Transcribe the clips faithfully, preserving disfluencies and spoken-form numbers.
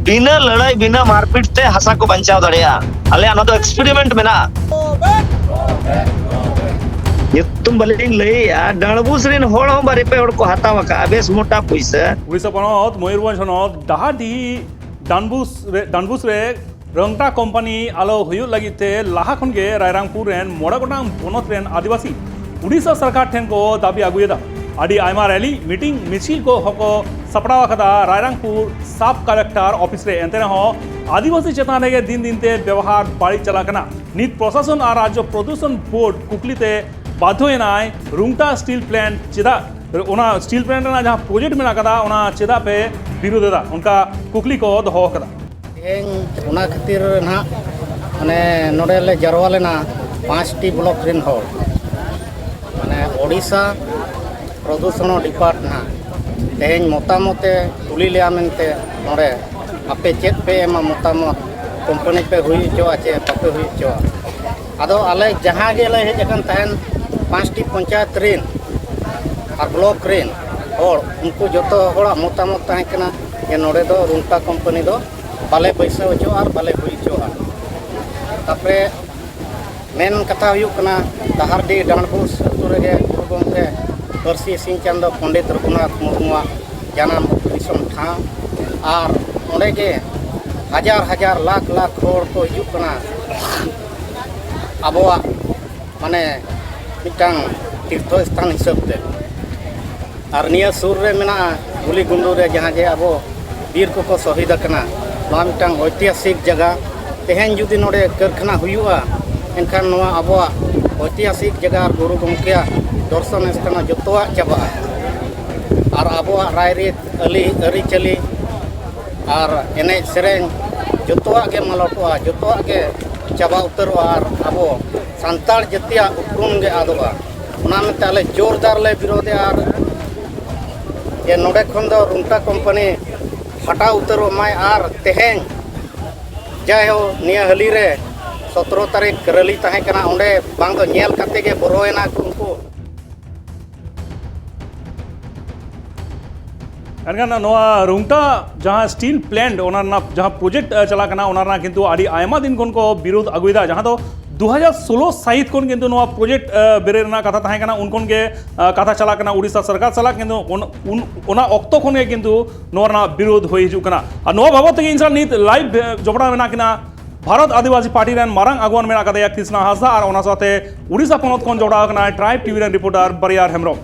ᱵᱤᱱᱟᱹ ᱞᱟᱹᱲᱦᱟᱹᱭ, ᱵᱤᱱᱟᱹ ᱢᱟᱨᱯᱤᱴ ᱛᱮ ᱦᱟᱥᱟ ᱠᱚ ᱵᱟᱧᱪᱟᱣ ᱫᱟᱲᱮᱭᱟᱜᱼᱟ᱾ ᱟᱞᱮᱭᱟᱜ ᱱᱚᱣᱟ ᱫᱚ ᱮᱠᱥᱯᱮᱨᱤᱢᱮᱱᱴ ᱢᱮᱱᱟᱜᱼᱟ᱾ ᱧᱩᱛᱩᱢ ᱵᱟᱹᱞᱤᱧ ᱞᱟᱹᱭᱮᱜᱼᱟ, ᱰᱟᱸᱰᱵᱩᱥ ᱨᱮᱱ ᱦᱚᱲ ᱦᱚᱸ ᱵᱟᱨ ᱯᱮ ᱦᱚᱲ ᱠᱚ ᱦᱟᱛᱟᱣ ᱟᱠᱟᱫᱼᱟ, ᱵᱮᱥ ᱢᱚᱴᱟ ᱯᱩᱭᱥᱟᱹ᱾ ᱩᱲᱤᱥᱥᱟ ᱯᱚᱱᱚᱛ ᱢᱚᱭᱩᱨᱵᱷᱚᱸᱡᱽ ᱦᱚᱱᱚᱛ ᱰᱟᱦᱟᱨᱰᱤᱦᱤ ᱰᱟᱸᱰᱵᱩᱥ ᱨᱮ, ᱰᱟᱸᱰᱵᱩᱥ ᱨᱮ ᱨᱚᱝᱴᱟ ᱠᱳᱢᱯᱟᱱᱤ ᱟᱞᱚ ᱦᱩᱭᱩᱜ ᱞᱟᱹᱜᱤᱫ ᱛᱮ ᱞᱟᱦᱟ ᱠᱷᱚᱱ ᱜᱮ ᱨᱟᱭᱨᱟᱝᱯᱩᱨ ᱨᱮᱱ ᱢᱚᱬᱮ ᱜᱚᱴᱟᱝ ᱯᱚᱱᱚᱛ ᱨᱮᱱ ᱟᱹᱫᱤᱵᱟᱹᱥᱤ ᱩᱲᱤᱥᱥᱟ ᱥᱚᱨᱠᱟᱨ ᱴᱷᱮᱱ ᱠᱚ ᱫᱟᱹᱵᱤ ᱟᱹᱜᱩᱭᱮᱫᱟ᱾ ᱟᱹᱰᱤ ᱟᱭᱢᱟ ᱨᱮᱞᱤ, ᱢᱤᱴᱤᱝ, ᱢᱤᱪᱷᱤᱞ ᱠᱚ ᱦᱚᱸᱠᱚ ᱥᱟᱯᱲᱟᱣ ᱟᱠᱟᱫᱟ ᱨᱟᱭᱨᱟᱝᱯᱩᱨ ᱥᱟᱵ ᱠᱟᱞᱮᱠᱴᱚᱨ ᱚᱯᱷᱤᱥ ᱨᱮ᱾ ᱮᱱᱛᱮ ᱨᱮᱦᱚᱸ ᱟᱹᱫᱤᱵᱟᱹᱥᱤ ᱪᱮᱛᱟᱱ ᱨᱮᱜᱮ ᱫᱤᱱ ᱫᱤᱱ ᱛᱮ ᱵᱮᱣᱦᱟᱨ ᱵᱟᱹᱲᱤᱡ ᱪᱟᱞᱟᱜ ᱠᱟᱱᱟ᱾ ᱱᱤᱛ ᱯᱨᱚᱥᱟᱥᱚᱱ ᱟᱨ ᱨᱟᱡᱽᱡᱚ ᱯᱨᱚᱫᱩᱥᱚᱱ ᱵᱳᱨᱰ ᱠᱩᱠᱞᱤ ᱛᱮ ᱵᱟᱫᱷᱚ ᱮᱱᱟᱭ, ᱨᱩᱝᱴᱟ ᱥᱴᱤᱞ ᱯᱞᱮᱱᱴ ᱪᱮᱫᱟᱜ, ᱚᱱᱟ ᱥᱴᱤᱞ ᱯᱞᱮᱱᱴ ᱨᱮᱱᱟᱜ ᱡᱟᱦᱟᱸ ᱯᱨᱚᱡᱮᱠᱴ ᱢᱮᱱᱟᱜ ᱟᱠᱟᱫᱟ, ᱚᱱᱟ ᱪᱮᱫᱟᱜ ᱯᱮ ᱵᱤᱨᱳᱫ ᱮᱫᱟ? ᱚᱱᱠᱟ ᱠᱩᱠᱞᱤ ᱠᱚ ᱫᱚᱦᱚ ᱟᱠᱟᱫᱟ᱾ ᱛᱮᱦᱮᱧ ᱚᱱᱟ ᱠᱷᱟᱹᱛᱤᱨ ᱱᱟᱦᱟᱜ ᱢᱟᱱᱮ ᱱᱚᱰᱮ ᱞᱮ ᱡᱟᱨᱣᱟ ᱞᱮᱱᱟ ᱯᱟᱸᱪᱴᱤ ᱵᱞᱚᱠ ᱨᱮᱱ ᱦᱚᱲ, ᱢᱟᱱᱮ ᱳᱰᱤᱥᱟ ᱯᱨᱚᱫᱩᱥᱚᱱ ᱰᱤᱯᱟᱨᱴ ᱱᱟᱦᱟᱜ ᱛᱮᱦᱮᱧ ᱢᱚᱛᱟᱢᱚᱛ ᱮ ᱠᱩᱞᱤ ᱞᱮᱭᱟ ᱢᱮᱱᱛᱮ ᱱᱚᱰᱮ, ᱟᱯᱮ ᱪᱮᱫ ᱯᱮ ᱮᱢᱟ ᱢᱚᱛᱟᱢᱚᱛ, ᱠᱳᱢᱯᱟᱱᱤ ᱯᱮ ᱦᱩᱭ ᱦᱚᱪᱚᱣᱟ ᱪᱮ ᱵᱟᱯᱮ ᱦᱩᱭ ᱦᱚᱪᱚᱣᱟ? ᱟᱫᱚ ᱟᱞᱮ ᱡᱟᱦᱟᱸ ᱜᱮ ᱞᱮ ᱦᱮᱡ ᱟᱠᱟᱱ ᱛᱟᱦᱮᱱ ᱯᱟᱸᱪᱴᱤ ᱯᱚᱧᱪᱟᱭᱮᱛ ᱨᱮᱱ ᱟᱨ ᱵᱞᱚᱠ ᱨᱮᱱ ᱦᱚᱲ, ᱩᱱᱠᱩ ᱡᱚᱛᱚ ᱦᱚᱲᱟᱜ ᱢᱚᱛᱟᱢᱚᱛ ᱛᱟᱦᱮᱸ ᱠᱟᱱᱟ ᱡᱮ ᱱᱚᱰᱮ ᱫᱚ ᱨᱩᱝᱴᱟ ᱠᱳᱢᱯᱟᱱᱤ ᱫᱚ ᱵᱟᱞᱮ ᱵᱟᱹᱭᱥᱟᱹᱣ ᱦᱚᱪᱚᱣᱟᱜᱼᱟ ᱟᱨ ᱵᱟᱞᱮ ᱦᱩᱭ ᱦᱚᱪᱚᱣᱟᱜᱼᱟ᱾ ᱛᱟᱯᱚᱨᱮ ᱢᱮᱱ ᱠᱟᱛᱷᱟ ᱦᱩᱭᱩᱜ ᱠᱟᱱᱟ, ᱰᱟᱦᱟᱨᱰᱤ ᱰᱟᱸᱰᱵᱩᱥ ᱟᱹᱛᱩ ᱨᱮᱜᱮ ᱜᱩᱨᱩ ᱜᱚᱢᱠᱮ ᱯᱟᱹᱨᱥᱤ ᱥᱤᱧ ᱪᱟᱸᱫᱚ ᱯᱚᱱᱰᱤᱛ ᱨᱚᱜᱷᱩᱱᱟᱛᱷ ᱢᱩᱨᱢᱩᱣᱟᱜ ᱡᱟᱱᱟᱢ ᱟᱹᱛᱩ ᱫᱤᱥᱚᱢ ᱴᱷᱟᱶ, ᱟᱨ ᱚᱸᱰᱮ ᱜᱮ ᱦᱟᱡᱟᱨ ᱦᱟᱡᱟᱨ ᱞᱟᱠᱷ ᱞᱟᱠᱷ ᱦᱚᱲ ᱠᱚ ᱦᱤᱡᱩᱜ ᱠᱟᱱᱟ ᱟᱵᱚᱣᱟᱜ ᱢᱟᱱᱮ ᱢᱤᱫᱴᱟᱝ ᱛᱤᱨᱛᱷᱚ ᱥᱛᱷᱟᱱ ᱦᱤᱥᱟᱹᱵ ᱛᱮ᱾ ᱟᱨ ᱱᱤᱭᱟᱹ ᱥᱩᱨ ᱨᱮ ᱢᱮᱱᱟᱜᱼᱟ ᱜᱩᱞᱤ ᱜᱩᱸᱰᱩ ᱨᱮ, ᱡᱟᱦᱟᱸ ᱡᱮ ᱟᱵᱚ ᱵᱤᱨ ᱠᱚᱠᱚ ᱥᱚᱦᱤᱫ ᱟᱠᱟᱱᱟ, ᱱᱚᱣᱟ ᱢᱤᱫᱴᱟᱝ ᱳᱭᱛᱤᱦᱟᱥᱤᱠ ᱡᱟᱭᱜᱟ᱾ ᱛᱮᱦᱮᱧ ᱡᱩᱫᱤ ᱱᱚᱰᱮ ᱠᱟᱹᱨᱠᱷᱟᱱᱟ ᱦᱩᱭᱩᱜᱼᱟ, ᱮᱱᱠᱷᱟᱱ ᱱᱚᱣᱟ ᱟᱵᱚᱣᱟᱜ ᱳᱭᱛᱤᱦᱟᱥᱤᱠ ᱡᱟᱭᱜᱟ ᱟᱨ ᱜᱩᱨᱩ ᱜᱚᱢᱠᱮᱭᱟᱜ ᱫᱚᱨᱥᱚᱱ ᱥᱛᱷᱟᱱ ᱡᱚᱛᱚᱣᱟᱜ ᱪᱟᱵᱟᱜᱼᱟ᱾ ᱟᱨ ᱟᱵᱚᱣᱟᱜ ᱨᱟᱭᱨᱤᱛ, ᱟᱹᱞᱤ-, ᱟᱹᱨᱤᱪᱟᱹᱞᱤ ᱟᱨ ᱮᱱᱮᱡ ᱥᱮᱨᱮᱧ ᱡᱚᱛᱚᱣᱟᱜ ᱜᱮ ᱢᱟᱞᱚᱴᱚᱜᱼᱟ, ᱡᱚᱛᱚᱣᱟᱜ ᱜᱮ ᱪᱟᱵᱟ ᱩᱛᱟᱹᱨᱚᱜᱼᱟ ᱟᱨ ᱟᱵᱚ ᱥᱟᱱᱛᱟᱲ ᱡᱟᱹᱛᱤᱭᱟᱜ ᱩᱯᱨᱩᱢ ᱜᱮ ᱟᱫᱚᱜᱼᱟ᱾ ᱚᱱᱟ ᱢᱮᱱᱛᱮ ᱟᱞᱮ ᱡᱳᱨᱫᱟᱨ ᱞᱮ ᱵᱤᱨᱳᱫᱷᱮᱜᱼᱟ ᱟᱨ ᱡᱮ ᱱᱚᱰᱮ ᱠᱷᱚᱱ ᱫᱚ ᱨᱩᱝᱴᱟ ᱠᱳᱢᱯᱟᱱᱤ ᱦᱟᱴᱟᱣ ᱩᱛᱟᱹᱨᱚᱜ ᱢᱟᱭ᱾ ᱟᱨ ᱛᱮᱦᱮᱧ ᱡᱟᱭᱦᱳᱠ ᱱᱤᱭᱟᱹ ᱦᱟᱹᱞᱤ ᱨᱮ ᱥᱚᱛᱨᱚ ᱛᱟᱹᱨᱤᱠᱷ ᱨᱮᱞᱤ ᱛᱟᱦᱮᱸ ᱠᱟᱱᱟ, ᱚᱸᱰᱮ ᱵᱟᱝ ᱫᱚ ᱧᱮᱞ ᱠᱟᱛᱮ ᱜᱮ ᱵᱚᱨᱚᱭᱮᱱᱟ ᱠᱚ ᱩᱱᱠᱩ᱾ ᱮᱱᱠᱷᱟᱱ ᱱᱚᱣᱟ ᱨᱩᱝᱴᱟ ᱡᱟᱦᱟᱸ ᱥᱴᱤᱞ ᱯᱞᱮᱱᱴ, ᱚᱱᱟ ᱨᱮᱱᱟᱜ ᱡᱟᱦᱟᱸ ᱯᱨᱚᱡᱮᱠᱴ ᱪᱟᱞᱟᱜ ᱠᱟᱱᱟ, ᱚᱱᱟ ᱨᱮᱱᱟᱜ ᱠᱤᱱᱛᱩ ᱟᱹᱰᱤ ᱟᱭᱢᱟ ᱫᱤᱱ ᱠᱷᱚᱱ ᱠᱚ ᱵᱤᱨᱳᱫᱷ ᱟᱹᱜᱩᱭᱮᱫᱟ, ᱡᱟᱦᱟᱸ ᱫᱚ ᱫᱩ ᱦᱟᱡᱟᱨ ᱥᱳᱞᱳ ᱥᱟᱹᱦᱤᱛ ᱠᱷᱚᱱ ᱠᱤᱱᱛᱩ ᱱᱚᱣᱟ ᱯᱨᱚᱡᱮᱠᱴ ᱵᱮᱨᱮᱫ ᱨᱮᱱᱟᱜ ᱠᱟᱛᱷᱟ ᱛᱟᱦᱮᱸ ᱠᱟᱱᱟ, ᱩᱱ ᱠᱷᱚᱱ ᱜᱮ ᱠᱟᱛᱷᱟ ᱪᱟᱞᱟᱜ ᱠᱟᱱᱟ ᱩᱲᱤᱥᱥᱟ ᱥᱚᱨᱠᱟᱨ ᱥᱟᱞᱟᱜ, ᱠᱤᱱᱛᱩ ᱚᱱᱟ ᱚᱠᱛᱚ ᱠᱷᱚᱱ ᱜᱮ ᱠᱤᱱᱛᱩ ᱱᱚᱣᱟ ᱨᱮᱱᱟᱜ ᱵᱤᱨᱳᱫᱷ ᱦᱩᱭ ᱦᱤᱡᱩᱜ ᱠᱟᱱᱟ᱾ ᱟᱨ ᱱᱚᱣᱟ ᱵᱟᱵᱚᱫ ᱛᱮᱜᱮ ᱤᱧ ᱥᱟᱞᱟᱜ ᱱᱤᱛ ᱞᱟᱭᱤᱵᱷ ᱡᱚᱯᱲᱟᱣ ᱢᱮᱱᱟᱜ ᱠᱤᱱᱟ ᱵᱷᱟᱨᱚᱛ ᱟᱹᱫᱤᱵᱟᱹᱥᱤ ᱯᱟᱨᱴᱤ ᱨᱮᱱ ᱢᱟᱨᱟᱝ ᱟᱜᱩᱣᱟᱹᱱ ᱢᱮᱱᱟᱜ ᱟᱠᱟᱫᱮᱭᱟ ᱠᱨᱤᱥᱱᱟ ᱦᱟᱸᱥᱫᱟ, ᱟᱨ ᱚᱱᱟ ᱥᱟᱶᱛᱮ ᱩᱲᱤᱥᱥᱟ ᱯᱚᱱᱚᱛ ᱠᱷᱚᱱ ᱡᱚᱯᱲᱟᱣ ᱟᱠᱟᱱᱟᱭ ᱴᱨᱟᱭᱤᱵᱽ ᱴᱤᱵᱷᱤ ᱨᱮᱱ ᱨᱤᱯᱳᱨᱴᱟᱨ ᱵᱟᱨᱭᱟᱨ ᱦᱮᱢᱵᱨᱚᱢ᱾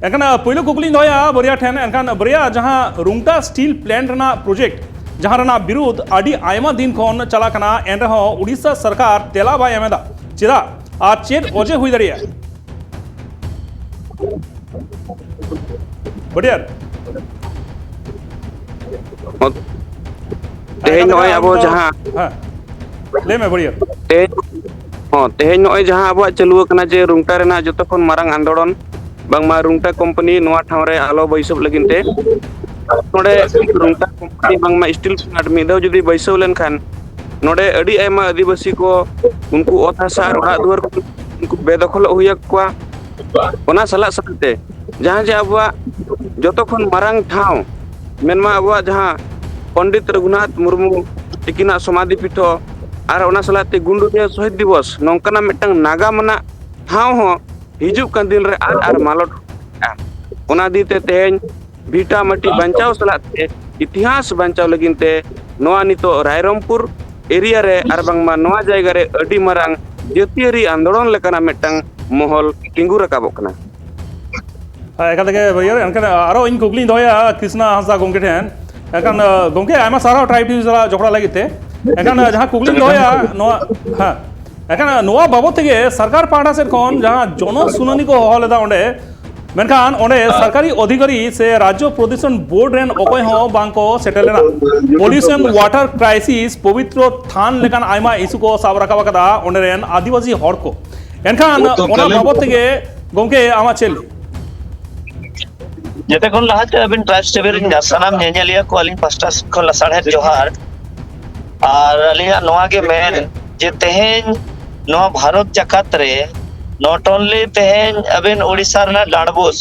ᱮᱱᱠᱷᱟᱱ ᱯᱳᱭᱞᱳ ᱠᱩᱠᱞᱤᱧ ᱫᱚᱦᱚᱭᱟ ᱵᱟᱨᱭᱟ ᱴᱷᱮᱱ, ᱮᱱᱠᱷᱟᱱ ᱵᱟᱨᱭᱟ, ᱡᱟᱦᱟᱸ ᱨᱩᱝᱴᱟ ᱥᱴᱤᱞ ᱯᱞᱮᱱᱴ ᱨᱮᱱᱟᱜ ᱯᱨᱚᱡᱮᱠᱴ, ᱡᱟᱦᱟᱸ ᱨᱮᱱᱟᱜ ᱵᱤᱨᱩᱫᱷ ᱟᱹᱰᱤ ᱟᱭᱢᱟ ᱫᱤᱱ ᱠᱷᱚᱱ ᱪᱟᱞᱟᱜ ᱠᱟᱱᱟ, ᱮᱱ ᱨᱮᱦᱚᱸ ᱩᱲᱤᱥᱥᱟ ᱥᱚᱨᱠᱟᱨ ᱛᱮᱞᱟ ᱵᱟᱭ ᱮᱢ ᱮᱫᱟ, ᱪᱮᱫᱟᱜ ᱟᱨ ᱪᱮᱫ ᱚᱡᱮ ᱦᱩᱭ ᱫᱟᱲᱮᱭᱟᱜᱼᱟ? ᱵᱟᱨᱭᱟᱨ᱾ ᱛᱮᱦᱮᱧ ᱱᱚᱜᱼᱚᱭ ᱟᱵᱚ ᱡᱟᱦᱟᱸ ᱦᱮᱸ, ᱞᱟᱹᱭ ᱢᱮ ᱵᱟᱨᱭᱟᱨ᱾ ᱛᱮᱦᱮᱧ, ᱦᱚᱸ, ᱛᱮᱦᱮᱧ ᱱᱚᱜᱼᱚᱭ ᱡᱟᱦᱟᱸ ᱟᱵᱚᱣᱟᱜ ᱪᱟᱹᱞᱩ ᱟᱠᱟᱱᱟ ᱡᱮ ᱨᱩᱝᱴᱟ ᱨᱮᱱᱟᱜ ᱡᱚᱛᱚ ᱠᱷᱚᱱ ᱢᱟᱨᱟᱝ ᱟᱱᱫᱳᱲᱚᱱ, ᱵᱟᱝᱢᱟ ᱨᱩᱝᱴᱟ ᱠᱳᱢᱯᱟᱱᱤ ᱱᱚᱣᱟ ᱴᱷᱟᱶ ᱨᱮ ᱟᱞᱚ ᱵᱟᱹᱭᱥᱟᱹᱣ ᱞᱟᱹᱜᱤᱫ ᱛᱮ ᱱᱚᱰᱮ ᱨᱩᱝᱴᱟ ᱠᱳᱢᱯᱟᱱᱤ ᱵᱟᱝᱢᱟ ᱥᱴᱤᱞ ᱯᱞᱟᱱᱴ ᱢᱤᱫ ᱫᱷᱟᱣ ᱡᱩᱫᱤ ᱵᱟᱹᱭᱥᱟᱹᱣ ᱞᱮᱱᱠᱷᱟᱱ ᱱᱚᱰᱮ ᱟᱹᱰᱤ ᱟᱭᱢᱟ ᱟᱹᱫᱤᱵᱟᱹᱥᱤ ᱠᱚ ᱩᱱᱠᱩ ᱚᱛ ᱦᱟᱥᱟ ᱟᱨ ᱚᱲᱟᱜ ᱫᱩᱣᱟᱹᱨ ᱠᱚ ᱩᱱᱠᱩ ᱵᱮᱫᱚᱠᱷᱚᱞᱚᱜ ᱦᱩᱭ ᱟᱠᱚᱣᱟ᱾ ᱚᱱᱟ ᱥᱟᱞᱟᱜ ᱥᱟᱞᱟᱜ ᱛᱮ ᱡᱟᱦᱟᱸ ᱡᱮ ᱟᱵᱚᱣᱟᱜ ᱡᱚᱛᱚ ᱠᱷᱚᱱ ᱢᱟᱨᱟᱝ ᱴᱷᱟᱶ ᱢᱮᱱᱢᱟ ᱟᱵᱚᱣᱟᱜ ᱡᱟᱦᱟᱸ ᱯᱚᱱᱰᱤᱛ ᱨᱚᱜᱷᱩᱱᱟᱛᱷ ᱢᱩᱨᱢᱩ ᱛᱤᱠᱤᱱᱟᱜ ᱥᱚᱢᱟᱫᱷᱤ ᱯᱤᱴᱷᱚ ᱟᱨ ᱚᱱᱟ ᱥᱟᱞᱟᱜ ᱛᱮ ᱜᱩᱱᱰᱩᱨᱤᱭᱟᱹ ᱥᱚᱦᱤᱫ ᱫᱤᱵᱚᱥ ᱱᱚᱝᱠᱟᱱᱟᱜ ᱢᱤᱫᱴᱟᱝ ᱱᱟᱜᱟᱢ ᱟᱱᱟᱜ ᱴᱷᱟᱶ ᱦᱚᱸ ᱦᱤᱡᱩᱜ ᱠᱟᱱ ᱫᱤᱱ ᱨᱮ ᱟᱫ ᱟᱨ ᱢᱟᱞᱚᱴ ᱠᱟᱜᱼᱟ᱾ ᱚᱱᱟ ᱤᱫᱤ ᱛᱮ ᱛᱮᱦᱮᱧ ᱵᱷᱤᱴᱟ ᱢᱟᱹᱴᱤ ᱵᱟᱧᱪᱟᱣ ᱥᱟᱞᱟᱜ ᱛᱮ ᱤᱛᱤᱦᱟᱥ ᱵᱟᱧᱪᱟᱣ ᱞᱟᱹᱜᱤᱫ ᱛᱮ ᱱᱚᱣᱟ ᱱᱤᱛᱚᱜ ᱨᱟᱭᱨᱚᱝᱯᱩᱨ ᱮᱨᱤᱭᱟ ᱨᱮ ᱟᱨ ᱵᱟᱝᱢᱟ ᱱᱚᱣᱟ ᱡᱟᱭᱜᱟ ᱨᱮ ᱟᱹᱰᱤ ᱢᱟᱨᱟᱝ ᱡᱟᱹᱛᱤᱭᱟᱹᱨᱤ ᱟᱱᱫᱳᱲᱚᱱ ᱞᱮᱠᱟᱱᱟᱜ ᱢᱤᱫᱴᱟᱝ ᱢᱚᱦᱚᱞ ᱛᱤᱸᱜᱩ ᱨᱟᱠᱟᱵᱚᱜ ᱠᱟᱱᱟ᱾ ᱦᱮᱸ, ᱮᱠᱟᱞ ᱛᱮᱜᱮ ᱵᱟᱹᱭᱦᱟᱹᱲ᱾ ᱮᱱᱠᱷᱟᱱ ᱟᱨᱚ ᱤᱧ ᱠᱩᱠᱞᱤᱧ ᱫᱚᱦᱚᱭᱟ ᱠᱨᱤᱥᱱᱟ ᱦᱟᱸᱥᱫᱟ ᱜᱚᱢᱠᱮ ᱴᱷᱮᱱ᱾ ᱮᱱᱠᱷᱟᱱ, ᱟᱸ, ᱜᱚᱢᱠᱮ, ᱟᱭᱢᱟ ᱥᱟᱨᱦᱟᱣ ᱴᱨᱟᱭᱤᱵᱽ ᱴᱤᱵᱷᱤ ᱥᱟᱞᱟᱜ ᱡᱚᱯᱲᱟᱣ ᱞᱟᱹᱜᱤᱫ ᱛᱮ᱾ ᱮᱱᱠᱷᱟᱱ, ᱟᱸ, ᱡᱟᱦᱟᱸ ᱠᱩᱠᱞᱤᱧ ᱫᱚᱦᱚᱭᱟ, ᱱᱚᱣᱟ, ᱦᱮᱸ, ᱮᱱᱠᱷᱟᱱ, ᱟᱸ, ᱱᱚᱣᱟ ᱵᱟᱵᱚᱫ ᱛᱮᱜᱮ ᱥᱚᱨᱠᱟᱨ ᱯᱟᱦᱴᱟ ᱥᱮᱫ ᱠᱷᱚᱱ ᱡᱟᱦᱟᱸ ᱡᱚᱱᱚ ᱥᱩᱱᱟᱹᱱᱤ ᱠᱚ ᱦᱚᱦᱚ ᱞᱮᱫᱟ ᱚᱸᱰᱮ, ᱢᱮᱱᱠᱷᱟᱱ ᱚᱸᱰᱮ ᱥᱚᱨᱠᱟᱨᱤ ᱚᱫᱷᱤᱠᱟᱨᱤ ᱥᱮ ᱨᱟᱡᱽᱡᱚ ᱯᱨᱚᱫᱩᱥᱚᱱ ᱵᱳᱨᱰ ᱨᱮᱱ ᱚᱠᱚᱭ ᱦᱚᱸ ᱵᱟᱝ ᱠᱚ ᱥᱮᱴᱮᱨ ᱞᱮᱱᱟ᱾ ᱯᱚᱞᱤᱭᱩᱥᱚᱱ, ᱣᱟᱴᱟᱨ ᱠᱨᱟᱭᱥᱤᱥ, ᱯᱚᱵᱤᱛᱨᱚ ᱛᱷᱟᱱ ᱞᱮᱠᱟᱱ ᱟᱭᱢᱟ ᱤᱥᱩ ᱠᱚ ᱥᱟᱵ ᱨᱟᱠᱟᱵ ᱟᱠᱟᱫᱟ ᱚᱸᱰᱮ ᱨᱮᱱ ᱟᱹᱫᱤᱵᱟᱹᱥᱤ ᱦᱚᱲ ᱠᱚ᱾ ᱮᱱᱠᱷᱟᱱ ᱚᱱᱟ ᱵᱟᱵᱚᱫ ᱛᱮᱜᱮ ᱜᱚᱢᱠᱮ, ᱟᱢᱟᱜ ᱪᱮᱫ ᱞᱟᱹᱭ? ᱡᱮᱛᱮ ᱠᱷᱚᱱ ᱞᱟᱦᱟᱛᱮ ᱟᱹᱵᱤᱱ ᱴᱨᱟᱭᱤᱵᱽᱥ ᱴᱤᱵᱷᱤ ᱨᱮᱱ ᱥᱟᱱᱟᱢ ᱧᱮᱧᱮᱞᱤᱭᱟᱹ ᱠᱚ ᱟᱹᱞᱤᱧ ᱯᱟᱥᱴᱟ ᱥᱮᱫ ᱠᱷᱚᱱ ᱞᱟᱥᱟᱲᱦᱮᱫ ᱡᱚᱦᱟᱨ᱾ ᱟᱨ ᱟᱹᱞᱤᱧᱟᱜ ᱱᱚᱣᱟ ᱜᱮ ᱢᱮᱱ ᱡᱮ ᱛᱮᱦᱮᱧ ᱱᱚᱣᱟ ᱵᱷᱟᱨᱚᱛ ᱡᱟᱠᱟᱛ ᱨᱮ not only ᱛᱮᱦᱮᱧ ᱟᱹᱵᱤᱱ ᱳᱰᱤᱥᱟ ᱨᱮᱱᱟᱜ ᱰᱟᱸᱰᱵᱳᱥ,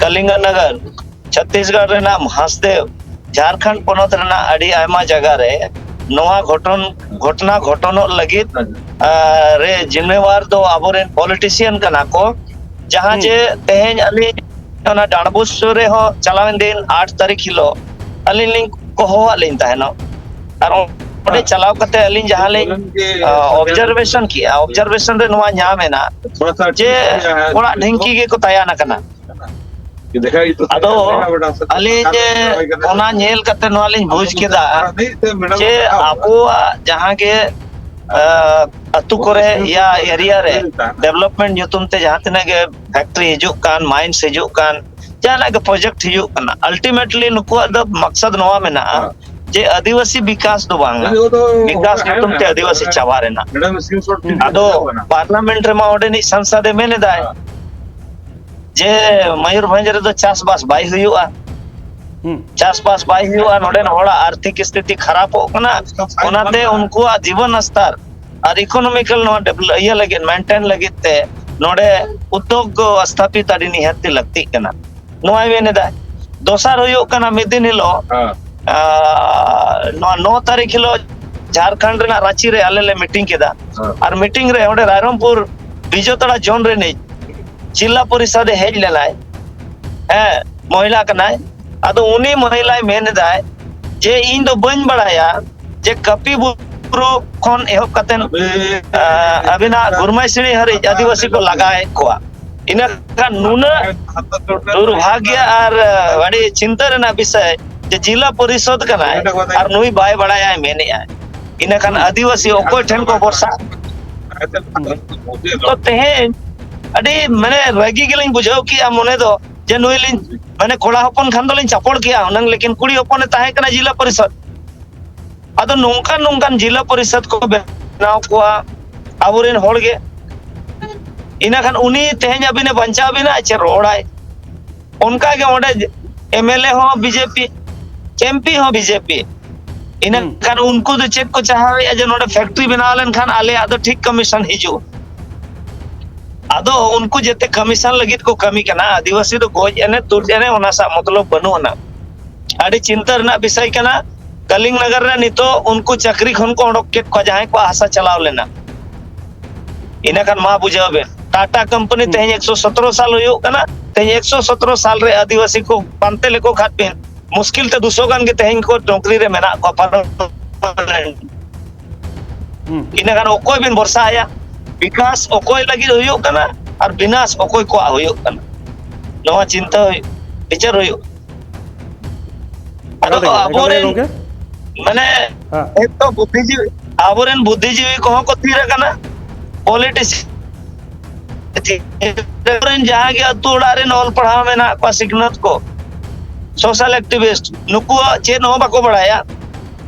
ᱠᱟᱞᱤᱝᱜᱟᱱᱚᱜᱚᱨ, ᱪᱷᱚᱛᱤᱥᱜᱚᱲ ᱨᱮᱱᱟᱜ ᱢᱟᱦᱟᱥᱫᱮᱣ, ᱡᱷᱟᱲᱠᱷᱚᱸᱰ ᱯᱚᱱᱚᱛ ᱨᱮᱱᱟᱜ ᱟᱹᱰᱤ ᱟᱭᱢᱟ ᱡᱟᱭᱜᱟ ᱨᱮ ᱱᱚᱣᱟ ᱜᱷᱚᱴᱚᱱ, ᱜᱷᱚᱴᱚᱱᱟ ᱜᱷᱚᱴᱚᱱᱚᱜ ᱞᱟᱹᱜᱤᱫ, ᱟᱸ, ᱨᱮ ᱡᱤᱢᱢᱮᱣᱟᱨ ᱫᱚ ᱟᱵᱚᱨᱮᱱ ᱯᱚᱞᱤᱴᱤᱥᱤᱭᱟᱱ ᱠᱟᱱᱟ ᱠᱚ, ᱡᱟᱦᱟᱸ ᱦᱩᱸ᱾ ᱡᱮ ᱛᱮᱦᱮᱧ ᱟᱹᱞᱤᱧ ᱚᱱᱟ ᱰᱟᱸᱰᱵᱳᱥ ᱥᱩᱨ ᱨᱮᱦᱚᱸ ᱪᱟᱞᱟᱣᱮᱱ ᱫᱤᱱ ᱟᱴ ᱛᱟᱹᱨᱤᱠᱷ ᱦᱤᱞᱳᱜ ᱟᱹᱞᱤᱧ ᱞᱤᱧ ᱦᱚᱦᱚᱣᱟᱫ ᱞᱤᱧ ᱛᱟᱦᱮᱱᱚᱜ, ᱟᱨ ᱚᱸᱰᱮ ᱦᱮᱸ᱾ ᱪᱟᱞᱟᱣ ᱠᱟᱛᱮ ᱟᱹᱞᱤᱧ ᱡᱟᱦᱟᱸ ᱞᱤᱧ, ᱵᱚᱞᱮᱱ ᱜᱮ ᱟᱸ, ᱚᱵᱡᱟᱨᱵᱷᱮᱥᱚᱱ ᱠᱮᱜᱼᱟ, ᱚᱵᱡᱟᱨᱵᱷᱮᱥᱚᱱ ᱨᱮ ᱱᱚᱣᱟ ᱧᱟᱢ ᱮᱱᱟ ᱛᱷᱚᱲᱟ ᱥᱟ ᱡᱮ ᱴᱷᱤᱠ ᱜᱮᱭᱟ, ᱦᱮᱸ, ᱚᱲᱟᱜ ᱴᱷᱤᱠ ᱰᱷᱤᱝᱠᱤ ᱜᱮᱭᱟ᱾ ᱜᱮᱠᱚ ᱛᱟᱭᱟᱱ ᱟᱠᱟᱱᱟ᱾ ᱟᱫᱚ ᱟᱹᱞᱤᱧ ᱚᱱᱟ ᱧᱮᱞ ᱠᱟᱛᱮ ᱱᱚᱣᱟ ᱞᱤᱧ ᱵᱩᱡᱽ ᱠᱮᱫᱟ ᱡᱮ ᱟᱵᱚᱣᱟᱜ ᱡᱟᱦᱟᱸ ᱜᱮ, ᱟᱸ, ᱟᱹᱛᱩ ᱠᱚᱨᱮ ᱭᱟ ᱮᱨᱤᱭᱟ ᱨᱮ ᱰᱮᱵᱷᱞᱚᱯᱢᱮᱱᱴ ᱧᱩᱛᱩᱢ ᱛᱮ ᱡᱟᱦᱟᱸ ᱛᱤᱱᱟᱹᱜ ᱜᱮ ᱯᱷᱮᱠᱴᱨᱤ ᱦᱤᱡᱩᱜ ᱠᱟᱱ, ᱢᱟᱭᱤᱱᱥ ᱦᱤᱡᱩᱜ ᱠᱟᱱ, ᱡᱟᱦᱟᱸᱱᱟᱜ ᱜᱮ ᱯᱨᱚᱡᱮᱠᱴ ᱦᱤᱡᱩᱜ ᱠᱟᱱᱟ, ᱟᱞᱴᱤᱢᱮᱴᱞᱤ ᱱᱩᱠᱩᱣᱟᱜ ᱫᱚ ᱢᱟᱠᱥᱟᱫ ᱱᱚᱣᱟ ᱢᱮᱱᱟᱜᱼᱟ ᱦᱮᱸ᱾ ᱡᱮ ᱟᱹᱫᱤᱵᱟᱹᱥᱤ ᱵᱤᱠᱟᱥ ᱫᱚ ᱵᱟᱝᱟ, ᱦᱮᱸ, ᱚᱱᱟ ᱫᱚ ᱵᱤᱠᱟᱥ ᱦᱮᱸ, ᱧᱩᱛᱩᱢ ᱛᱮ ᱦᱮᱸ, ᱟᱹᱫᱤᱵᱟᱹᱥᱤ ᱦᱮᱸ᱾ ᱪᱟᱵᱟ ᱨᱮᱱᱟᱜ᱾ ᱢᱮᱰᱟᱢ ᱥᱠᱨᱤᱱᱥᱚᱴ ᱦᱩᱸ᱾ ᱟᱫᱚ ᱯᱟᱨᱞᱟᱢᱮᱱᱴ ᱨᱮᱢᱟ ᱚᱸᱰᱮᱱᱤᱡ ᱥᱟᱝᱥᱟᱫ ᱮ ᱢᱮᱱ ᱮᱫᱟᱭ ᱦᱮᱸ᱾ ᱡᱮ ᱢᱚᱭᱩᱨᱵᱷᱚᱸᱡᱽ ᱨᱮᱫᱚ ᱪᱟᱥᱵᱟᱥ ᱵᱟᱭ ᱦᱩᱭᱩᱜᱼᱟ᱾ ᱦᱩᱸ᱾ ᱪᱟᱥᱵᱟᱥ ᱵᱟᱭ ᱦᱩᱭᱩᱜᱼᱟ, ᱱᱚᱰᱮᱱ ᱦᱚᱲᱟᱜ ᱟᱨᱛᱷᱤᱠ ᱥᱛᱷᱤᱛᱤ ᱠᱷᱟᱨᱟᱯᱚᱜ ᱠᱟᱱᱟ, ᱚᱱᱟᱛᱮ ᱩᱱᱠᱩᱣᱟᱜ ᱡᱤᱵᱚᱱ ᱥᱛᱟᱨ ᱟᱨ ᱤᱠᱳᱱᱚᱢᱤᱠᱟᱞ ᱱᱚᱣᱟ ᱰᱮᱵᱷᱞᱚ-, ᱤᱭᱟᱹ ᱞᱟᱹᱜᱤᱫ, ᱢᱮᱱᱴᱮᱱ ᱞᱟᱹᱜᱤᱫ ᱛᱮ ᱱᱚᱰᱮ ᱩᱫᱽᱫᱳᱜᱽ ᱥᱛᱷᱟᱯᱤᱛ ᱟᱹᱰᱤ ᱱᱤᱦᱟᱹᱛᱤ ᱞᱟᱹᱠᱛᱤᱜ ᱠᱟᱱᱟ, ᱱᱚᱣᱟᱭ ᱢᱮᱱ ᱮᱫᱟ᱾ ᱫᱚᱥᱟᱨ ᱦᱩᱭᱩᱜ ᱠᱟᱱᱟ, ᱢᱤᱫ ᱫᱤᱱ ᱦᱤᱞᱳᱜ, ᱦᱮᱸ᱾ ᱟᱨ ᱱᱚᱣᱟ ᱱᱚ ᱛᱟᱹᱨᱤᱠᱷ ᱦᱤᱞᱳᱜ ᱡᱷᱟᱲᱠᱷᱚᱸᱰ ᱨᱮᱱᱟᱜ ᱨᱟᱸᱪᱤ ᱨᱮ ᱟᱞᱮ ᱞᱮ ᱢᱤᱴᱤᱝ ᱠᱮᱫᱟ᱾ ᱦᱮᱸ᱾ ᱟᱨ ᱢᱤᱴᱤᱝ ᱨᱮ ᱚᱸᱰᱮ ᱨᱟᱭᱨᱚᱝᱯᱩᱨ ᱵᱤᱡᱚᱭᱛᱟᱲᱟ ᱡᱳᱱ ᱨᱤᱱᱤᱡ ᱡᱤᱞᱟ ᱯᱚᱨᱤᱥᱚᱫ ᱮ ᱦᱮᱡ ᱞᱮᱱᱟᱭ᱾ ᱦᱮᱸ, ᱢᱚᱦᱤᱞᱟ ᱠᱟᱱᱟᱭ᱾ ᱟᱫᱚ ᱩᱱᱤ ᱢᱚᱦᱤᱞᱟᱭ ᱢᱮᱱ ᱮᱫᱟᱭ ᱡᱮ, "ᱤᱧ ᱫᱚ ᱵᱟᱹᱧ ᱵᱟᱲᱟᱭᱟ ᱡᱮ ᱠᱟᱹᱯᱤ ᱵᱩᱨᱩ ᱠᱷᱚᱱ ᱮᱦᱚᱵ ᱠᱟᱛᱮ, ᱟᱹᱵᱤᱱ ᱟᱹᱵᱤᱱᱟᱜ ᱜᱩᱨᱢᱟᱭ ᱥᱤᱬᱤ ᱦᱟᱹᱨᱤᱡ ᱟᱹᱫᱤᱵᱟᱹᱥᱤ ᱠᱚ ᱞᱟᱜᱟᱭᱮᱫ ᱠᱚᱣᱟ᱾" ᱤᱱᱟᱹ ᱠᱷᱟᱱ ᱱᱩᱱᱟᱹᱜ ᱫᱩᱨᱵᱷᱟᱜᱽᱭᱚ ᱟᱨ ᱟᱹᱰᱤ ᱪᱤᱱᱛᱟᱹ ᱨᱮᱱᱟᱜ ᱵᱤᱥᱚᱭ ᱡᱮ ᱡᱤᱞᱟ ᱯᱚᱨᱤᱥᱚᱫ ᱠᱟᱱᱟᱭ ᱟᱨ ᱱᱩᱭ ᱵᱟᱭ ᱵᱟᱲᱟᱭᱟᱭ ᱢᱮᱱᱮᱫᱼᱟᱭ᱾ ᱤᱱᱟᱹ ᱠᱷᱟᱱ ᱟᱹᱫᱤᱵᱟᱹᱥᱤ ᱚᱠᱚᱭ ᱴᱷᱮᱱ ᱠᱚ ᱵᱷᱚᱨᱥᱟ? ᱛᱚ ᱛᱮᱦᱮᱧ ᱟᱹᱰᱤ ᱢᱟᱱᱮ ᱨᱟᱹᱜᱤ ᱜᱮᱞᱤᱧ ᱵᱩᱡᱷᱟᱹᱣ ᱠᱮᱜᱼᱟ ᱢᱚᱱᱮ ᱫᱚ, ᱡᱮ ᱱᱩᱭ ᱞᱤᱧ ᱢᱟᱱᱮ ᱠᱚᱲᱟ ᱦᱚᱯᱚᱱ ᱠᱷᱟᱱ ᱫᱚᱞᱤᱧ ᱪᱟᱯᱚᱲ ᱠᱮᱭᱟ ᱦᱩᱱᱟᱹᱝ, ᱞᱮᱠᱤᱱ ᱠᱩᱲᱤ ᱦᱚᱯᱚᱱᱮ ᱛᱟᱦᱮᱸ ᱠᱟᱱᱟ ᱡᱤᱞᱟ ᱯᱚᱨᱤᱥᱚᱫ᱾ ᱟᱫᱚ ᱱᱚᱝᱠᱟᱱ ᱱᱚᱝᱠᱟᱱ ᱡᱤᱞᱟ ᱯᱚᱨᱤᱥᱚᱫ ᱠᱚ ᱵᱮᱱᱟᱣ ᱠᱚᱣᱟ ᱟᱵᱚᱨᱮᱱ ᱦᱚᱲ ᱜᱮ᱾ ᱤᱱᱟᱹ ᱠᱷᱟᱱ ᱩᱱᱤ ᱛᱮᱦᱮᱧ ᱟᱹᱵᱤᱱᱮ ᱵᱟᱧᱪᱟᱣ ᱵᱤᱱᱟ ᱪᱮ ᱨᱚᱲᱟᱭ? ᱚᱱᱠᱟ ᱜᱮ ᱚᱸᱰᱮ ᱮᱢ ᱮᱞ ᱮ ᱦᱚᱸ B J P, M P ᱦᱚᱸ ᱵᱤ ᱡᱮ ᱯᱤ᱾ ᱤᱱᱟᱹ ᱦᱩᱸ᱾ ᱠᱷᱟᱱ ᱩᱱᱠᱩ ᱫᱚ ᱪᱮᱫ ᱠᱚ ᱪᱟᱦᱟᱣᱮᱫᱼᱟ ᱡᱮ ᱱᱚᱰᱮ ᱯᱷᱮᱠᱴᱨᱤ ᱵᱮᱱᱟᱣ ᱞᱮᱱᱠᱷᱟᱱ ᱟᱞᱮᱭᱟᱜ ᱫᱚ ᱴᱷᱤᱠ ᱠᱚᱢᱤᱥᱚᱱ ᱦᱤᱡᱩᱜᱼᱟ᱾ ᱟᱫᱚ ᱩᱱᱠᱩ ᱡᱮᱛᱮ ᱠᱟᱹᱢᱤ ᱥᱟᱱ ᱞᱟᱹᱜᱤᱫ ᱠᱚ ᱠᱟᱹᱢᱤ ᱠᱟᱱᱟ᱾ ᱟᱹᱫᱤᱵᱟᱹᱥᱤ ᱫᱚ ᱜᱚᱡ ᱮᱱᱮ ᱛᱩᱫ ᱮᱱᱮ ᱚᱱᱟ ᱥᱟᱶ ᱢᱚᱛᱞᱚᱵ ᱵᱟᱹᱱᱩᱜ ᱟᱱᱟ᱾ ᱟᱹᱰᱤ ᱪᱤᱱᱛᱟᱹ ᱨᱮᱱᱟᱜ ᱵᱤᱥᱚᱭ ᱠᱟᱱᱟ᱾ ᱠᱟᱞᱤᱝ ᱱᱟᱜᱟᱨ ᱨᱮ ᱱᱤᱛᱚᱜ ᱩᱱᱠᱩ ᱪᱟᱹᱠᱨᱤ ᱠᱷᱚᱱ ᱠᱚ ᱚᱰᱚᱠ ᱠᱮᱫ ᱠᱚᱣᱟ, ᱡᱟᱦᱟᱸᱭ ᱠᱚᱣᱟᱜ ᱦᱟᱥᱟ ᱪᱟᱞᱟᱣ ᱞᱮᱱᱟ᱾ ᱤᱱᱟᱹ ᱠᱷᱟᱱ ᱢᱟ ᱵᱩᱡᱷᱟᱹᱣ ᱵᱮᱱ, ᱴᱟᱴᱟ ᱠᱳᱢᱯᱟᱱᱤ ᱛᱮᱦᱮᱧ ᱮᱠᱥᱚ ᱥᱚᱛᱨᱚ ᱥᱟᱞ ᱦᱩᱭᱩᱜ ᱠᱟᱱᱟ, ᱛᱮᱦᱮᱧ ᱮᱠᱥᱚ ᱥᱚᱛᱨᱚ ᱥᱟᱞ ᱨᱮ ᱟᱹᱫᱤᱵᱟᱹᱥᱤ ᱠᱚ ᱯᱟᱱᱛᱮ ᱞᱮᱠᱚ ᱠᱷᱟᱱ ᱵᱤᱱ, ᱢᱩᱥᱠᱤᱞ ᱛᱮ ᱫᱩᱥᱚ ᱜᱟᱱ ᱜᱮ ᱛᱮᱦᱮᱧ ᱠᱚ ᱱᱚᱠᱨᱤ ᱨᱮ ᱢᱮᱱᱟᱜ ᱠᱚᱣᱟ, permanent᱾ ᱤᱱᱟᱹ ᱠᱷᱟᱱ ᱚᱠᱚᱭ ᱵᱤᱱ ᱵᱷᱚᱨᱥᱟ ᱟᱭᱟ? ᱵᱤᱠᱟᱥ ᱚᱠᱚᱭ ᱞᱟᱹᱜᱤᱫ ᱦᱩᱭᱩᱜ ᱠᱟᱱᱟ ᱟᱨ ᱵᱤᱱᱟᱥ ᱚᱠᱚᱭ ᱠᱚᱣᱟᱜ ᱦᱩᱭᱩᱜ ᱠᱟᱱᱟ, ᱱᱚᱣᱟ ᱪᱤᱱᱛᱟᱹ ᱦᱩᱭᱩᱜ, ᱵᱤᱪᱟᱹᱨ ᱦᱩᱭᱩᱜ᱾ ᱟᱫᱚ ᱮᱠᱟᱞ ᱛᱮᱜᱮ, ᱮᱠᱟᱞ ᱛᱮᱜᱮ ᱟᱵᱚᱨᱮᱱ, ᱜᱚᱢᱠᱮ᱾ ᱢᱟᱱᱮ, ᱦᱮᱸ᱾ ᱮᱠᱫᱚᱢ ᱵᱩᱫᱽᱫᱷᱤᱡᱤᱵᱤ, ᱟᱵᱚᱨᱮᱱ ᱵᱩᱫᱽᱫᱷᱤᱡᱤᱵᱤ ᱠᱚᱦᱚᱸ ᱠᱚ ᱛᱷᱤᱨ ᱟᱠᱟᱱᱟ᱾ ᱯᱚᱞᱤᱴᱤᱥᱤᱭᱟᱱ ᱨᱮᱱ ᱡᱟᱦᱟᱸ ᱜᱮ ᱟᱹᱛᱩ ᱚᱲᱟᱜ ᱨᱮᱱ ᱚᱞ ᱯᱟᱲᱦᱟᱣ ᱢᱮᱱᱟᱜ ᱠᱚᱣᱟ, ᱥᱤᱠᱷᱱᱟᱹᱛ ᱠᱚ, ᱥᱳᱥᱟᱞ ᱮᱠᱴᱤᱵᱷᱤᱥᱴ, ᱱᱩᱠᱩᱣᱟᱜ ᱪᱮᱫ ᱦᱚᱸ ᱵᱟᱠᱚ ᱵᱟᱲᱟᱭᱟ᱾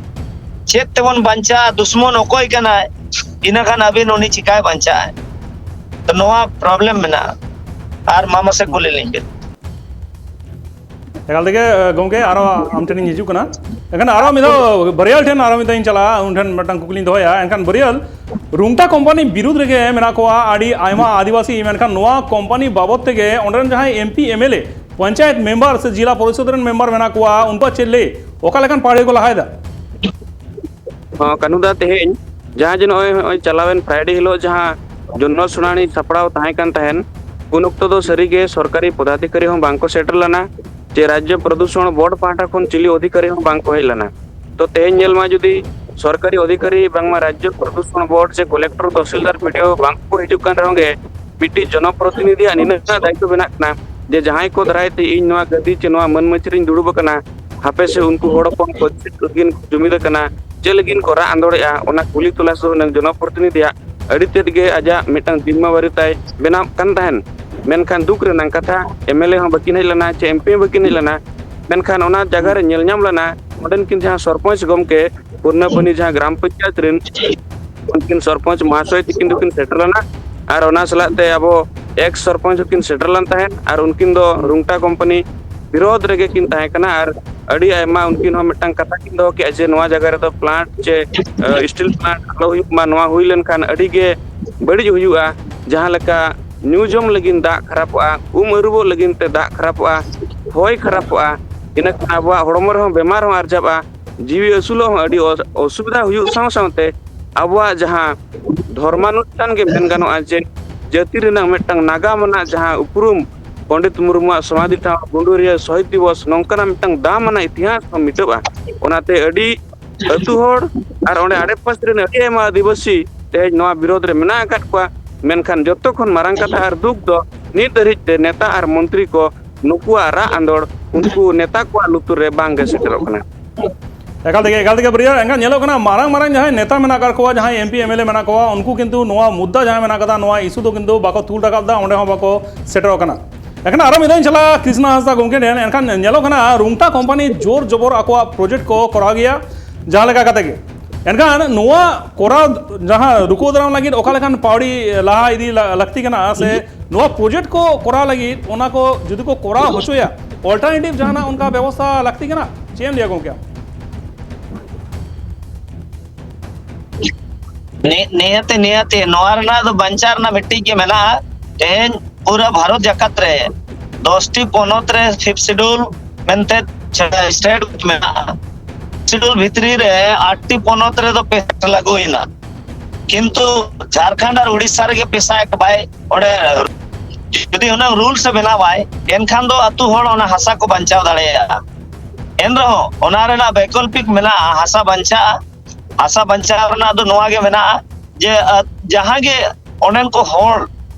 ᱪᱮᱫ ᱛᱮᱵᱚᱱ ᱵᱟᱧᱪᱟᱜᱼᱟ, ᱫᱩᱥᱢᱚᱱ ᱚᱠᱚᱭ ᱠᱟᱱᱟᱭ, ᱤᱱᱟᱹ ᱠᱷᱟᱱ ᱟᱹᱵᱤᱱ ᱩᱱᱤ ᱪᱤᱠᱟᱭ ᱵᱟᱧᱪᱟᱜᱼᱟ? ᱛᱚ ᱱᱚᱣᱟ ᱯᱨᱚᱵᱞᱮᱢ ᱢᱮᱱᱟᱜᱼᱟ᱾ ᱟᱨ ᱢᱟ ᱢᱟᱥᱮ ᱠᱩᱞᱤ ᱞᱤᱧ ᱵᱤᱱ᱾ ᱮᱠᱟᱞ ᱛᱮᱜᱮ, ᱜᱚᱢᱠᱮ, ᱟᱨᱚ ᱟᱢ ᱴᱷᱮᱱᱤᱧ ᱦᱤᱡᱩᱜ ᱠᱟᱱᱟ᱾ ᱮᱱᱠᱷᱟᱱ ᱟᱨᱚ ᱢᱤᱫ ᱫᱷᱟᱣ ᱵᱟᱨᱭᱟᱞ ᱴᱷᱮᱱ ᱟᱨᱚ ᱢᱤᱫ ᱫᱷᱟᱣ ᱤᱧ ᱪᱟᱞᱟᱜᱼᱟ, ᱩᱱ ᱴᱷᱮᱱ ᱢᱤᱫᱴᱟᱝ ᱠᱩᱠᱞᱤᱧ ᱫᱚᱦᱚᱭᱟ᱾ ᱮᱱᱠᱷᱟᱱ ᱵᱟᱨᱭᱟᱞ, ᱨᱩᱝᱴᱟ ᱠᱳᱢᱯᱟᱱᱤ ᱵᱤᱨᱩᱫᱽ ᱨᱮᱜᱮ ᱢᱮᱱᱟᱜ ᱠᱚᱣᱟ ᱟᱹᱰᱤ ᱟᱭᱢᱟ ᱟᱹᱫᱤᱵᱟᱹᱥᱤ, ᱢᱮᱱᱠᱷᱟᱱ ᱱᱚᱣᱟ ᱠᱳᱢᱯᱟᱱᱤ ᱵᱟᱵᱚᱫ ᱛᱮᱜᱮ ᱚᱸᱰᱮ ᱨᱮᱱ ᱡᱟᱦᱟᱸᱭ M P, M L A, panchayat member ᱥᱮ ᱡᱤᱞᱟ ᱯᱚᱨᱤᱥᱚᱫᱽ ᱨᱮᱱ ᱢᱮᱢᱵᱟᱨ ᱢᱮᱱᱟᱜ ᱠᱚᱣᱟ, ᱩᱱᱠᱩᱣᱟᱜ ᱪᱮᱫ ᱞᱟᱹᱭ, ᱚᱠᱟ ᱞᱮᱠᱟᱱ ᱯᱟᱹᱣᱲᱤ ᱠᱚ ᱞᱟᱦᱟᱭᱮᱫᱟ? ᱦᱚᱸ, ᱠᱟᱹᱱᱩ ᱫᱟ, ᱛᱮᱦᱮᱧ ᱡᱟᱦᱟᱸ ᱡᱮ ᱱᱚᱜᱼᱚᱭ, ᱱᱚᱜᱼᱚᱭ ᱪᱟᱞᱟᱣᱮᱱ ᱯᱷᱨᱟᱭᱰᱮ ᱦᱤᱞᱳᱜ ᱡᱟᱦᱟᱸ ᱡᱚᱱᱚ ᱥᱩᱱᱟᱱᱤ ᱥᱟᱯᱲᱟᱣ ᱛᱟᱦᱮᱸ ᱠᱟᱱ ᱛᱟᱦᱮᱸᱱ, ᱩᱱ ᱚᱠᱛᱚ ᱫᱚ ᱥᱟᱹᱨᱤᱜᱮ ᱥᱚᱨᱠᱟᱨᱤ ᱯᱚᱫᱟᱫᱷᱤᱠᱟᱨᱤ ᱦᱚᱸ ᱵᱟᱝ ᱠᱚ ᱥᱮᱴᱮᱨ ᱞᱮᱱᱟ, ᱪᱮ ᱨᱟᱡᱽᱡᱚ ᱯᱨᱚᱫᱩᱥᱚᱱ ᱵᱳᱨᱰ ᱯᱟᱦᱴᱟ ᱠᱷᱚᱱ ᱪᱤᱞᱤ ᱚᱫᱷᱤᱠᱟᱨᱤ ᱦᱚᱸ ᱵᱟᱝ ᱠᱚ ᱦᱮᱡ ᱞᱮᱱᱟ᱾ ᱛᱚ ᱛᱮᱦᱮᱧ ᱧᱮᱞ ᱢᱟ, ᱡᱩᱫᱤ ᱥᱚᱨᱠᱟᱨᱤ ᱚᱫᱷᱤᱠᱟᱨᱤ ᱵᱟᱝᱢᱟ ᱨᱟᱡᱽᱡᱚ ᱯᱨᱚᱫᱩᱥᱚᱱ ᱵᱳᱨᱰ ᱥᱮ ᱠᱚᱞᱮᱠᱴᱚᱨ, ᱛᱚᱦᱥᱤᱞᱫᱟᱨ, ᱵᱤ ᱰᱤ ᱳ ᱵᱟᱝ ᱠᱚ ᱦᱤᱡᱩᱜ ᱠᱟᱱ ᱨᱮᱦᱚᱸ ᱜᱮ, ᱢᱤᱫᱴᱤᱡ ᱡᱚᱱᱚᱯᱨᱚᱛᱤᱱᱤᱫᱷᱤᱭᱟᱜ ᱱᱤᱱᱟᱹᱜ ᱜᱟᱱ ᱫᱟᱭᱤᱛᱛᱚ ᱢᱮᱱᱟᱜ ᱠᱟᱱᱟ ᱡᱮ ᱡᱟᱦᱟᱸᱭ ᱠᱚ ᱫᱟᱨᱟᱭ ᱛᱮ ᱤᱧ ᱱᱚᱣᱟ ᱜᱟᱹᱫᱤ ᱪᱮ ᱱᱚᱣᱟ ᱢᱟᱹᱱ ᱢᱟᱹᱪᱷᱤ ᱨᱤᱧ ᱫᱩᱲᱩᱵ ᱟᱠᱟᱱᱟ, ᱦᱟᱯᱮ ᱥᱮ ᱩᱱᱠᱩ ᱦᱚᱲ ᱦᱚᱯᱚᱱ ᱠᱚ ᱪᱮᱫ ᱞᱟᱹᱜᱤᱫ ᱠᱚ ᱡᱩᱢᱤᱫ ᱟᱠᱟᱱᱟ, ᱪᱮᱫ ᱞᱟᱹᱜᱤᱫ ᱠᱚ ᱨᱟᱜ ᱟᱸᱫᱳᱲᱮᱜᱼᱟ, ᱚᱱᱟ ᱠᱩᱞᱤ ᱛᱚᱞᱟᱥ ᱫᱚ ᱦᱩᱱᱟᱹᱝ ᱡᱚᱱᱚᱯᱨᱚᱛᱤᱱᱤᱫᱷᱤᱭᱟᱜ ᱟᱹᱰᱤ ᱛᱮᱫ ᱜᱮ ᱟᱡᱟᱜ ᱢᱤᱫᱴᱟᱝ ᱡᱤᱢᱢᱟᱵᱟᱨᱤ ᱛᱟᱭ ᱵᱮᱱᱟᱣ ᱠᱟᱱ ᱛᱟᱦᱮᱱ᱾ ᱢᱮᱱᱠᱷᱟᱱ ᱫᱩᱠ ᱨᱮᱱᱟᱜ ᱠᱟᱛᱷᱟ, ᱮᱢ ᱮᱞ ᱮ ᱦᱚᱸ ᱵᱟᱹᱠᱤᱱ ᱦᱮᱡ ᱞᱮᱱᱟ ᱪᱮ ᱮᱢ ᱯᱤ ᱦᱚᱸ ᱵᱟᱹᱠᱤᱱ ᱦᱮᱡ ᱞᱮᱱᱟ᱾ ᱢᱮᱱᱠᱷᱟᱱ ᱚᱱᱟ ᱡᱟᱭᱜᱟ ᱨᱮ ᱧᱮᱞ ᱧᱟᱢ ᱞᱮᱱᱟ, ᱚᱸᱰᱮᱱ ᱠᱤᱱ ᱡᱟᱦᱟᱸ ᱥᱚᱨᱯᱚᱧᱪ ᱜᱚᱢᱠᱮ, ᱯᱩᱨᱱᱟᱯᱟᱱᱤ ᱡᱟᱦᱟᱸ ᱜᱨᱟᱢ ᱯᱚᱧᱪᱟᱭᱮᱛ ᱨᱮᱱ, ᱩᱱᱠᱤᱱ ᱥᱚᱨᱯᱚᱧᱪ ᱢᱚᱦᱟᱥᱚᱭ ᱛᱤᱠᱤᱱ ᱫᱚᱠᱤᱱ ᱥᱮᱴᱮᱨ ᱞᱮᱱᱟ᱾ ᱟᱨ ᱚᱱᱟ ᱥᱟᱞᱟᱜ ᱛᱮ ᱟᱵᱚ ᱮᱠᱥ ᱥᱚᱨᱯᱚᱧᱪ ᱦᱚᱸᱠᱤᱱ ᱥᱮᱴᱮᱨ ᱞᱮᱱ ᱛᱟᱦᱮᱸᱫ᱾ ᱟᱨ ᱩᱱᱠᱤᱱ ᱫᱚ ᱨᱩᱝᱴᱟ ᱠᱳᱢᱯᱟᱱᱤ ᱵᱤᱨᱳᱫᱷ ᱨᱮᱜᱮ ᱠᱤᱱ ᱛᱟᱦᱮᱸ ᱠᱟᱱᱟ᱾ ᱟᱨ ᱟᱹᱰᱤ ᱟᱭᱢᱟ ᱩᱱᱠᱤᱱ ᱦᱚᱸ ᱢᱤᱫᱴᱟᱝ ᱠᱟᱛᱷᱟ ᱠᱤᱱ ᱫᱚᱦᱚ ᱠᱮᱫᱼᱟ ᱡᱮ ᱱᱚᱣᱟ ᱡᱟᱭᱜᱟ ᱨᱮᱫᱚ ᱯᱞᱟᱱᱴ ᱪᱮ, ᱟᱹ, ᱥᱴᱤᱞ ᱯᱞᱟᱱᱴ ᱟᱞᱚ ᱦᱩᱭᱩᱜ ᱢᱟ, ᱱᱚᱣᱟ ᱦᱩᱭ ᱞᱮᱱᱠᱷᱟᱱ ᱟᱹᱰᱤ ᱜᱮ ᱵᱟᱹᱲᱤᱡ ᱦᱩᱭᱩᱜᱼᱟ᱾ ᱡᱟᱦᱟᱸ ᱞᱮᱠᱟ ᱧᱩ ᱡᱚᱢ ᱞᱟᱹᱜᱤᱫ ᱫᱟᱜ ᱠᱷᱟᱨᱟᱯᱚᱜᱼᱟ, ᱩᱢ ᱟᱹᱨᱩᱵᱚᱜ ᱞᱟᱹᱜᱤᱫ ᱛᱮ ᱫᱟᱜ ᱠᱷᱟᱨᱟᱯᱚᱜᱼᱟ, ᱦᱚᱭ ᱠᱷᱟᱨᱟᱯᱚᱜᱼᱟ, ᱤᱱᱟᱹ ᱠᱷᱟᱱ ᱟᱵᱚᱣᱟᱜ ᱦᱚᱲᱢᱚ ᱨᱮᱦᱚᱸ ᱵᱮᱢᱟᱨ ᱦᱚᱸ ᱟᱨᱡᱟᱜᱼᱟ, ᱡᱤᱣᱤ ᱟᱹᱥᱩᱞᱚᱜ ᱦᱚᱸ ᱟᱹᱰᱤ ᱚ- ᱚᱥᱩᱵᱤᱫᱷᱟ ᱦᱩᱭᱩᱜ ᱥᱟᱶ ᱥᱟᱶᱛᱮ ᱟᱵᱚᱣᱟᱜ ᱡᱟᱦᱟᱸ ᱫᱷᱚᱨᱢᱟᱱᱩᱥᱴᱷᱟᱱ ᱜᱮ ᱢᱮᱱ ᱜᱟᱱᱚᱜᱼᱟ, ᱡᱮ ᱡᱟᱹᱛᱤ ᱨᱮᱱᱟᱜ ᱢᱤᱫᱴᱟᱝ ᱱᱟᱜᱟᱢ ᱟᱱᱟᱜ ᱡᱟᱦᱟᱸ ᱩᱯᱨᱩᱢ, ᱯᱚᱱᱰᱤᱛ ᱢᱩᱨᱢᱩᱣᱟᱜ ᱥᱚᱢᱟᱫᱷᱤ ᱴᱷᱟᱶ, ᱜᱩᱰᱩᱨᱤᱭᱟᱹ ᱥᱚᱦᱤᱫ ᱫᱤᱵᱚᱥ, ᱱᱚᱝᱠᱟᱱᱟᱜ ᱢᱤᱫᱴᱟᱝ ᱫᱟᱢ ᱟᱱᱟᱜ ᱤᱛᱤᱦᱟᱥ ᱦᱚᱸ ᱢᱤᱫᱚᱜᱼᱟ᱾ ᱚᱱᱟᱛᱮ ᱟᱹᱰᱤ ᱟᱹᱛᱩ ᱦᱚᱲ ᱟᱨ ᱚᱸᱰᱮ ᱟᱲᱮᱯᱟᱥᱮ ᱨᱮᱱ ᱟᱹᱰᱤ ᱟᱭᱢᱟ ᱟᱹᱫᱤᱵᱟᱹᱥᱤ ᱛᱮᱦᱮᱧ ᱱᱚᱣᱟ ᱵᱤᱨᱳᱫᱷ ᱨᱮ ᱢᱮᱱᱟᱜ ᱟᱠᱟᱫ ᱠᱚᱣᱟ᱾ ᱢᱮᱱᱠᱷᱟᱱ ᱡᱚᱛᱚ ᱠᱷᱚᱱ ᱢᱟᱨᱟᱝ ᱠᱟᱛᱷᱟ ᱟᱨ ᱫᱩᱠ ᱫᱚ ᱱᱤᱛ ᱫᱷᱟᱹᱨᱤᱡ ᱛᱮ ᱱᱮᱛᱟ ᱟᱨ ᱢᱚᱱᱛᱨᱤ ᱠᱚ ᱱᱩᱠᱩᱣᱟᱜ ᱨᱟᱜ ᱟᱸᱫᱳᱲ ᱩᱱᱠᱩ ᱱᱮᱛᱟ ᱠᱚᱣᱟᱜ ᱞᱩᱛᱩᱨ ᱨᱮ ᱵᱟᱝ ᱜᱮ ᱥᱮᱴᱮᱨᱚᱜ ᱠᱟᱱᱟ᱾ ᱮᱠᱟᱞ ᱛᱮᱜᱮ, ᱮᱠᱟᱞ ᱛᱮᱜᱮ ᱵᱟᱹᱨᱭᱟᱹ᱾ ᱮᱱᱠᱷᱟᱱ ᱧᱮᱞᱚᱜ ᱠᱟᱱᱟ, ᱢᱟᱨᱟᱝ ᱢᱟᱨᱟᱝ ᱡᱟᱦᱟᱸᱭ ᱱᱮᱛᱟ ᱢᱮᱱᱟᱜ ᱟᱠᱟᱫ ᱠᱚᱣᱟ, ᱡᱟᱦᱟᱸᱭ M P, M L A ᱢᱮᱱᱟᱜ ᱠᱚᱣᱟ, ᱩᱱᱠᱩ ᱠᱤᱱᱛᱩ ᱱᱚᱣᱟ ᱢᱩᱫᱽᱫᱟ ᱡᱟᱦᱟᱸ ᱢᱮᱱᱟᱜ ᱟᱠᱟᱫᱟ, ᱱᱚᱣᱟ ᱤᱥᱩ ᱫᱚ ᱠᱤᱱᱛᱩ ᱵᱟᱠᱚ ᱛᱩᱞ ᱨᱟᱠᱟᱵ ᱮᱫᱟ, ᱚᱸᱰᱮ ᱦᱚᱸ ᱵᱟᱠᱚ ᱥᱮᱴᱮᱨᱚᱜ ᱠᱟᱱᱟ᱾ ᱮᱱᱠᱷᱟᱱ ᱟᱨᱚ ᱢᱤᱫ ᱫᱷᱟᱣ ᱤᱧ ᱪᱟᱞᱟᱜᱼᱟ ᱠᱨᱤᱥᱱᱟ ᱦᱟᱸᱥᱫᱟ ᱜᱚᱢᱠᱮ ᱴᱷᱮᱱ᱾ ᱮᱱᱠᱷᱟᱱ ᱧᱮᱞᱚᱜ ᱠᱟᱱᱟ, ᱨᱩᱝᱴᱟ ᱠᱳᱢᱯᱟᱱᱤ ᱡᱳᱨ ᱡᱚᱵᱚᱨ ᱟᱠᱚᱣᱟᱜ ᱯᱨᱚᱡᱮᱠᱴ ᱠᱚ ᱠᱚᱨᱟᱣ ᱜᱮᱭᱟ ᱡᱟᱦᱟᱸ ᱞᱮᱠᱟ ᱠᱟᱛᱮ ᱜᱮ᱾ ᱮᱱᱠᱷᱟᱱ ᱱᱚᱣᱟ ᱠᱚᱨᱟᱣ, ᱡᱟᱦᱟᱸ ᱨᱩᱠᱟᱹᱣ ᱫᱟᱨᱟᱢ ᱞᱟᱹᱜᱤᱫ ᱚᱠᱟ ᱞᱮᱠᱟᱱ ᱯᱟᱣᱲᱤ ᱞᱟᱦᱟ ᱤᱫᱤ ᱞᱟ- ᱞᱟᱹᱠᱛᱤ ᱠᱟᱱᱟ, ᱥᱮ ᱱᱚᱣᱟ ᱯᱨᱚᱡᱮᱠᱴ ᱠᱚ ᱠᱚᱨᱟᱣ ᱞᱟᱹᱜᱤᱫ ᱚᱱᱟ ᱠᱚ ᱡᱩᱫᱤ ᱠᱚ ᱠᱚᱨᱟᱣ ᱦᱚᱪᱚᱭᱟ, ᱚᱞᱴᱟᱨᱱᱮᱴᱤᱵᱷ ᱡᱟᱦᱟᱱᱟᱜ ᱚᱱᱠᱟ ᱵᱮᱵᱚᱥᱛᱷᱟ ᱞᱟᱹᱠᱛᱤ ᱠᱟᱱᱟ? ᱪᱮᱫ ᱮᱢ ᱞᱟᱹᱭᱟ ᱜᱚᱢᱠᱮ? ᱱᱤ- ᱱᱤᱦᱟᱹᱛᱤ, ᱱᱤᱦᱟᱹᱛᱤ ᱱᱚᱣᱟ ᱨᱮᱱᱟᱜ ᱫᱚ ᱵᱟᱧᱪᱟᱣ ᱨᱮᱱᱟᱜ ᱢᱤᱫᱴᱤᱡ ᱜᱮ ᱢᱮᱱᱟᱜᱼᱟ᱾ ᱛᱮᱦᱮᱧ ᱯᱩᱨᱟᱹ ᱵᱷᱟᱨᱚᱛ ᱡᱟᱠᱟᱛ ᱨᱮ ᱫᱚᱥᱴᱤ ᱯᱚᱱᱚᱛ ᱨᱮ ᱯᱷᱤᱯᱛᱷ ᱥᱤᱰᱩᱞ ᱢᱮᱱᱛᱮ ᱥᱴᱮᱴ ᱢᱮᱱᱟᱜᱼᱟ᱾ ᱥᱤᱰᱩᱞ ᱵᱷᱤᱛᱨᱤ ᱨᱮ ᱟᱴᱴᱤ ᱯᱚᱱᱚᱛ ᱨᱮᱫᱚ ᱯᱮᱥᱟ ᱞᱟᱹᱜᱩᱭᱮᱱᱟ, ᱠᱤᱱᱛᱩ ᱡᱷᱟᱲᱠᱷᱚᱸᱰ ᱟᱨ ᱩᱲᱤᱥᱥᱟ ᱨᱮᱜᱮ ᱯᱮᱥᱟ ᱮᱠ ᱵᱟᱭ, ᱚᱸᱰᱮ ᱡᱩᱫᱤ ᱦᱩᱱᱟᱹᱝ ᱨᱩᱞᱥ ᱮ ᱵᱮᱱᱟᱣᱟᱭ, ᱮᱱᱠᱷᱟᱱ ᱫᱚ ᱟᱹᱛᱩ ᱦᱚᱲ ᱚᱱᱟ ᱦᱟᱥᱟ ᱠᱚ ᱵᱟᱧᱪᱟᱣ ᱫᱟᱲᱮᱭᱟᱜᱼᱟ᱾ ᱮᱱᱨᱮᱦᱚᱸ ᱚᱱᱟ ᱨᱮᱱᱟᱜ ᱵᱮᱠᱚᱞᱯᱤᱠ ᱢᱮᱱᱟᱜᱼᱟ, ᱦᱟᱥᱟ ᱵᱟᱧᱪᱟᱜᱼᱟ᱾ ᱦᱟᱥᱟ ᱵᱟᱧᱪᱟᱣ ᱨᱮᱱᱟᱜ ᱫᱚ ᱱᱚᱣᱟ ᱜᱮ ᱢᱮᱱᱟᱜᱼᱟ ᱡᱮ, ᱟ, ᱡᱟᱦᱟᱸ ᱜᱮ ᱚᱸᱰᱮᱱ ᱠᱚ ᱦᱚᱲ